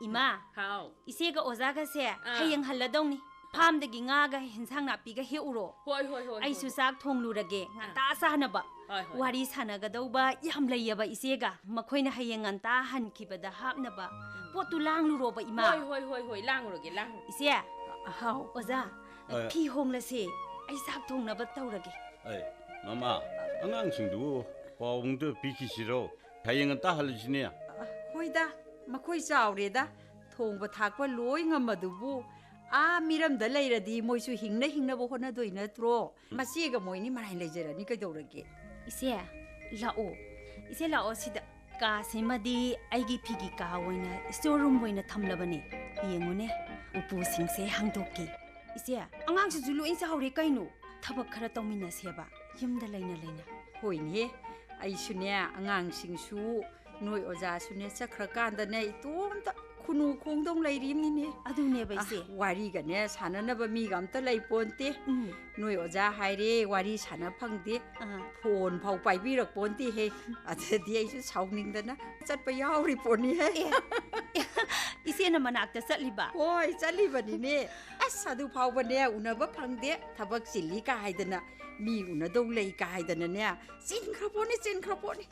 ꯏꯃꯥ, ꯍꯥꯎ꯫ ꯏꯆꯦꯒ ꯑꯣꯖꯥꯒꯁꯦ ꯑꯥ꯫ ꯍꯌꯦꯡ ꯍꯜꯂꯗꯧꯅꯤ꯫ ꯐꯥꯝꯗꯒꯤ ꯉꯥꯒ ꯍꯤꯟꯁꯥꯡ ꯅꯥꯄꯤꯒ ꯍꯦꯛꯎꯔꯣ꯫ ꯍꯣꯏ, ꯍꯣꯏ, ꯍꯣꯏ, ꯑꯩꯁꯨ ꯍꯣꯏ꯫ ꯆꯥꯛ ꯊꯣꯡꯂꯨꯔꯒꯦ, ꯉꯟꯇꯥ ꯆꯥꯅꯕ꯫ ꯍꯣꯏ, ꯍꯣꯏ꯫ ꯋꯥꯔꯤ ꯁꯥꯟꯅꯒꯗꯧꯕ ꯌꯥꯝ ꯂꯩꯌꯦꯕ ꯏꯆꯦꯒ꯫ ꯃꯈꯣꯏꯅ ꯍꯌꯦꯡ ꯉꯟꯇꯥ ꯍꯟꯈꯤꯕꯗ ꯍꯥꯞꯅꯕ ꯎꯝ꯫ ꯄꯣꯠꯇꯨ ꯂꯥꯡꯂꯨꯔꯣꯕ, ꯏꯃꯥ꯫ ꯍꯣꯏ, ꯍꯣꯏ, ꯍꯣꯏ, ꯍꯣꯏ, ꯂꯥꯡꯉꯨꯔꯒꯦ, ꯂꯥꯡꯉꯨꯔꯒꯦ꯫ ꯏꯆꯦ꯫ ꯍꯥꯎ꯫ ꯑꯣꯖꯥ, ꯑ꯫ ꯐꯤ ꯍꯣꯡꯂꯁꯦ꯫ ꯑꯩ ꯆꯥꯛ ꯊꯣꯡꯅꯕ ꯇꯧꯔꯒꯦ꯫ ꯑꯦ, ꯃꯃꯥ, ꯑꯉꯥꯡꯁꯤꯡꯗꯨꯕꯨ ꯄꯥꯎ ꯑꯃꯨꯛꯇ ꯄꯤꯈꯤꯁꯤꯔꯣ? ꯍꯌꯦꯡ ꯉꯟꯇꯥ ꯍꯜꯂꯁꯤꯅꯦ꯫ ꯑ, ꯍꯣꯏꯗ, ꯃꯈꯣꯏ ꯆꯥꯎꯔꯦꯗ꯫ ꯊꯣꯡꯕ ꯊꯥꯛꯄ ꯂꯣꯏ ꯉꯝꯃꯗꯨꯕꯨ꯫ ꯑꯥ ꯃꯤꯔꯝꯗ ꯂꯩꯔꯗꯤ ꯃꯣꯏꯁꯨ ꯍꯤꯡꯅ ꯍꯤꯡꯅꯕ ꯍꯣꯠꯅꯗꯣꯏ ꯅꯠꯇ꯭ꯔꯣ? ꯃꯆꯦꯒ ꯃꯣꯏꯅꯤ ꯃꯔꯥꯏꯅ ꯂꯩꯖꯔꯅꯤ ꯀꯩꯗꯧꯔꯒꯦ? ꯏꯆꯦ, ꯂꯥꯛꯑꯣ꯫ ꯏꯆꯦ, ꯂꯥꯛꯑꯣ ꯁꯤꯗ꯫ ꯀꯥꯁꯤꯃꯗꯤ ꯑꯩꯒꯤ ꯐꯤꯒꯤ ꯀꯥ ꯑꯣꯏꯅ, ꯁ꯭ꯇꯣꯔ ꯔꯨꯝ ꯑꯣꯏꯅ ꯊꯝꯂꯕꯅꯦ꯫ ꯌꯦꯡꯉꯨꯅꯦ, ꯎꯄꯨꯁꯤꯡꯁꯦ ꯍꯥꯡꯗꯣꯛꯀꯦ꯫ ꯏꯆꯦ, ꯑꯉꯥꯡꯁꯤꯡꯁꯨ ꯂꯣꯏ ꯆꯥꯎꯔꯦ ꯀꯩꯅꯣ꯫ ꯊꯕꯛ ꯈꯔ ꯇꯧꯃꯤꯟꯅꯁꯦꯕ, ꯌꯨꯝꯗ ꯂꯩꯅ ꯂꯩꯅ꯫ ꯍꯣꯏꯅꯦꯍꯦ, ꯑꯩꯁꯨꯅꯦ, ꯑꯉꯥꯡꯁꯤꯡꯁꯨ, ꯅꯣꯏ ꯑꯣꯖꯥꯁꯨꯅꯦ, ꯆꯠꯈ꯭ꯔꯀꯥꯟꯗꯅꯦ, ꯏꯇꯣꯝꯇ ꯈꯨꯅꯨ ꯈꯣꯡꯗꯧ ꯂꯩꯔꯤꯕꯅꯤꯅꯦ꯫ ꯑꯗꯨꯅꯦꯕ ꯑ, ꯏꯆꯦ꯫ ꯋꯥꯔꯤꯒꯅꯦ ꯁꯥꯟꯅꯅꯕ ꯃꯤꯒ ꯑꯝꯇ ꯂꯩ ꯄꯣꯟꯇꯦ꯫ ꯎꯝ꯫ ꯅꯣꯏ ꯑꯣꯖꯥ ꯍꯥꯏꯔꯦ, ꯋꯥꯔꯤ ꯁꯥꯟꯅ ꯐꯪꯗꯦ꯫ ꯑꯥ꯫ ꯐꯣꯟ ꯐꯥꯎ ꯄꯥꯏꯕꯤꯔꯛ ꯄꯣꯟꯇꯦꯍꯦ꯫ ꯑꯗꯨꯗꯤ ꯑꯩꯁꯨ ꯁꯥꯎꯅꯤꯡꯗꯅ ꯆꯠꯄ ꯌꯥꯎꯔꯤ ꯄꯣꯠꯅꯤꯍꯦ꯫ ꯑꯦ, ꯏꯆꯦꯅ ꯃꯅꯥꯛꯇ ꯆꯠꯂꯤꯕ? ꯍꯣꯏ, ꯆꯠꯂꯤꯕꯅꯤꯅꯦ꯫ ꯑꯁ, ꯑꯗꯨ ꯐꯥꯎꯕꯅꯦ, ꯎꯅꯕ ꯐꯪꯗꯦ꯫ ꯊꯕꯛ ꯆꯤꯜꯂꯤ ꯀꯥ ꯍꯥꯏꯗꯅ, ꯃꯤ ꯎꯅꯗꯧ ꯂꯩ ꯀꯥ ꯍꯥꯏꯗꯅꯅꯦ, ꯆꯤꯟꯈ꯭ꯔ ꯄꯣꯠꯅꯤ, ꯆꯤꯟꯈ꯭ꯔ ꯄꯣꯠꯅꯤ꯫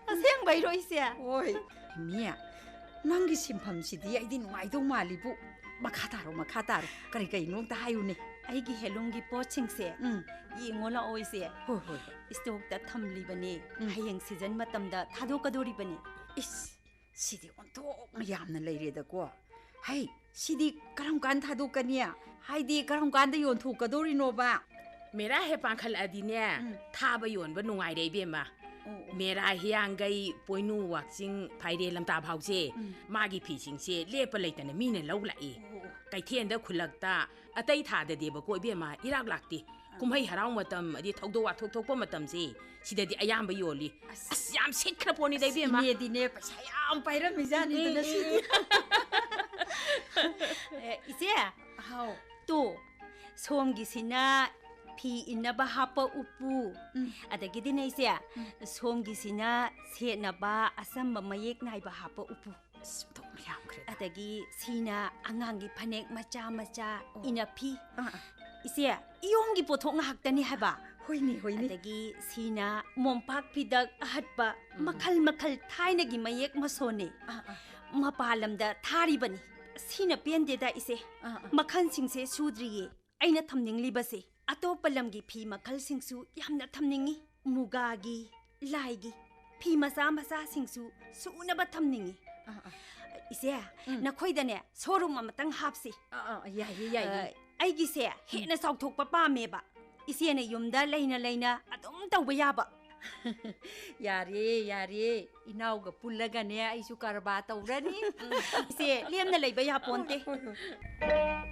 ꯑꯁꯦꯡꯕꯩꯔꯣ ꯏꯆꯦ? ꯍꯣꯏ꯫ ꯃꯤ, ꯅꯪꯒꯤ ꯁꯤꯟꯐꯝꯁꯤꯗꯤ ꯑꯩꯗꯤ ꯅꯨꯡꯉꯥꯏꯗꯧ ꯃꯥꯜꯂꯤꯕꯨ꯫ ꯃꯈꯥ ꯇꯥꯔꯣ, ꯃꯈꯥ ꯇꯥꯔꯣ꯫ ꯀꯔꯤ ꯀꯔꯤꯅꯣ ꯑꯝꯇ ꯍꯥꯏꯌꯨꯅꯦ꯫ ꯑꯩꯒꯤ ꯍꯦꯟꯂꯨꯝꯒꯤ ꯄꯣꯠꯁꯤꯡꯁꯦ ꯎꯝ꯫ ꯌꯦꯡꯉꯣ ꯂꯥꯛꯑꯣ ꯏꯆꯦ꯫ ꯍꯣꯏ, ꯍꯣꯏ, ꯍꯣꯏ꯫ ꯁ꯭ꯇꯣꯛꯇ ꯊꯝꯂꯤꯕꯅꯦ꯫ ꯎꯝ꯫ ꯍꯌꯦꯡ ꯁꯤꯖꯟ ꯃꯇꯝꯗ ꯊꯥꯗꯣꯛꯀꯗꯣꯔꯤꯕꯅꯦ꯫ ꯏꯁ, ꯁꯤꯗꯤ ꯑꯣꯟꯊꯣꯛꯅ ꯌꯥꯝꯅ ꯂꯩꯔꯦꯗꯀꯣ꯫ ꯍꯩ, ꯁꯤꯗꯤ ꯀꯔꯝ ꯀꯥꯟ ꯊꯥꯗꯣꯛꯀꯅꯤ? ꯍꯥꯏꯗꯤ ꯀꯔꯝ ꯀꯥꯟꯗ ꯌꯣꯟꯊꯣꯛꯀꯗꯧꯔꯤꯅꯣꯕ? ꯃꯦꯔꯥ ꯍꯦꯛ ꯄꯥꯡꯈꯠꯂꯛꯑꯗꯤꯅꯦ, ꯎꯝ꯫ ꯊꯥꯕ ꯌꯣꯟꯕ ꯅꯨꯡꯉꯥꯏꯔꯦ ꯏꯕꯦꯝꯃ꯫ ꯑꯣ, ꯑꯣ꯫ ꯃꯦꯔꯥ, ꯍꯤꯌꯥꯡꯒꯩ, ꯄꯣꯏꯅꯨ, ꯋꯥꯛꯆꯤꯡ, ꯐꯥꯏꯔꯦꯜ ꯂꯝꯇꯥ ꯐꯥꯎꯁꯦ, ꯎꯝ꯫ ꯃꯥꯒꯤ ꯐꯤꯁꯤꯡꯁꯦ ꯂꯦꯞꯄ ꯂꯩꯇꯅ ꯃꯤꯅ ꯂꯧ ꯂꯥꯛꯏ꯫ ꯑꯣ, ꯑꯣ꯫ ꯀꯩꯊꯦꯜꯗ, ꯈꯨꯜꯂꯛꯇ ꯑꯇꯩ ꯊꯥꯗꯗꯦꯕꯀꯣ ꯏꯕꯦꯝꯃ, ꯏꯔꯥꯛ ꯂꯥꯛꯇꯦ꯫ ꯑꯥ꯫ ꯀꯨꯝꯍꯩ ꯍꯔꯥꯎ ꯃꯇꯝ, ꯑꯗꯩ ꯊꯧꯗꯣꯛ ꯋꯥꯊꯣꯛ ꯊꯣꯛꯄ ꯃꯇꯝꯁꯦ, ꯁꯤꯗꯗꯤ ꯑꯌꯥꯝꯕ ꯌꯣꯜꯂꯤ꯫ ꯑꯁ꯫ ꯑꯁ, ꯌꯥꯝ ꯁꯤꯠꯈ꯭ꯔ ꯄꯣꯠꯅꯤꯗ ꯑꯁ, ꯏꯕꯦꯝꯃ꯫ ꯏꯅꯦꯗꯤꯅꯦ, ꯄꯩꯁꯥ ꯌꯥꯝ ꯄꯥꯏꯔꯝꯃꯤꯖꯥꯠꯅꯤꯗꯅ ꯎꯝ, ꯎꯝ, ꯁꯤꯗꯤ꯫ ꯎꯝ꯫ ꯑꯦ, ꯏꯆꯦ꯫ ꯍꯥꯎ꯫ ꯇꯨ, ꯁꯣꯝꯒꯤꯁꯤꯅ ꯐꯤ ꯏꯟꯅꯕ ꯍꯥꯞꯄ ꯎꯄꯨ꯫ ꯎꯝ꯫ ꯑꯗꯒꯤꯗꯤꯅꯦ ꯏꯆꯦ, ꯎꯝ꯫ ꯁꯣꯝꯒꯤꯁꯤꯅ ꯁꯦꯠꯅꯕ ꯑꯆꯝꯕ ꯃꯌꯦꯛ ꯅꯥꯏꯕ ꯍꯥꯞꯄ ꯎꯄꯨ꯫ ꯑꯁ, ꯑꯣꯟꯊꯣꯛꯅ ꯌꯥꯝꯈ꯭ꯔꯦꯗ꯫ ꯑꯗꯒꯤ ꯁꯤꯅ ꯑꯉꯥꯡꯒꯤ ꯐꯅꯦꯛ ꯃꯆꯥ ꯃꯆꯥ, ꯑꯣ꯫ ꯏꯅꯐꯤ꯫ ꯑꯥ, ꯑꯥ꯫ ꯏꯆꯦ, ꯏꯌꯣꯡꯒꯤ ꯄꯣꯠꯊꯣꯛ ꯉꯥꯛꯇꯅꯤ ꯍꯥꯏꯕ꯫ ꯍꯣꯏꯅꯦ, ꯍꯣꯏꯅꯦ꯫ ꯑꯗꯒꯤ ꯁꯤꯅ ꯃꯣꯝꯄꯥꯛ ꯐꯤꯗꯛ ꯑꯍꯠꯄ, ꯎꯝ꯫ ꯃꯈꯜ ꯃꯈꯜ ꯊꯥꯏꯅꯒꯤ ꯃꯌꯦꯛ ꯃꯁꯣꯟꯅꯦ꯫ ꯑꯥ, ꯑꯥ꯫ ꯃꯄꯥꯟ ꯂꯝꯗ ꯊꯥꯔꯤꯕꯅꯤ꯫ ꯁꯤꯅ ꯄꯦꯟꯗꯦꯗ ꯏꯆꯦ꯫ ꯑꯥ, ꯑꯥ꯫ ꯃꯈꯜꯁꯤꯡꯁꯦ ꯁꯨꯗ꯭ꯔꯤꯌꯦ꯫ ꯑꯩꯅ ꯊꯝꯅꯤꯡꯂꯤꯕꯁꯦ ꯑꯇꯣꯞꯄ ꯂꯝꯒꯤ ꯐꯤ ꯃꯈꯜꯁꯤꯡꯁꯨ ꯌꯥꯝꯅ ꯊꯝꯅꯤꯡꯉꯤ꯫ ꯃꯨꯒꯥꯒꯤ, ꯂꯥꯏꯒꯤ ꯐꯤ ꯃꯆꯥ ꯃꯆꯥꯁꯤꯡꯁꯨ ꯁꯨꯅꯕ ꯊꯝꯅꯤꯡꯉꯤ꯫ ꯑꯥ, ꯑꯥ꯫ ꯏꯆꯦ, ꯎꯝ꯫ ꯅꯈꯣꯏꯗꯅꯦ showroom ꯑꯃꯇꯪ ꯍꯥꯞꯁꯤ꯫ ꯑꯥ, ꯑꯥ, ꯌꯥꯏꯌꯦ, ꯌꯥꯏꯌꯦ꯫ ꯑ, ꯑꯩꯒꯤꯁꯦ ꯎꯝ꯫ ꯍꯦꯟꯅ ꯆꯥꯎꯊꯣꯛꯄ ꯄꯥꯝꯃꯦꯕ꯫ ꯏꯆꯦꯅ ꯌꯨꯝꯗ ꯂꯩꯅ ꯂꯩꯅ ꯑꯗꯨꯝ ꯇꯧꯕ ꯌꯥꯕ꯫ ꯌꯥꯔꯦ, ꯌꯥꯔꯦ꯫ ꯏꯅꯥꯎꯒ ꯄꯨꯜꯂꯒꯅꯦ ꯑꯩꯁꯨ ꯀꯔꯕꯥꯔ ꯇꯧꯔꯅꯤ꯫ ꯏꯆꯦ, ꯂꯦꯝꯅ ꯂꯩꯕ ꯌꯥꯄꯣꯟꯇꯦ꯫ ꯍꯣꯏ, ꯍꯣꯏ, ꯍꯣꯏ꯫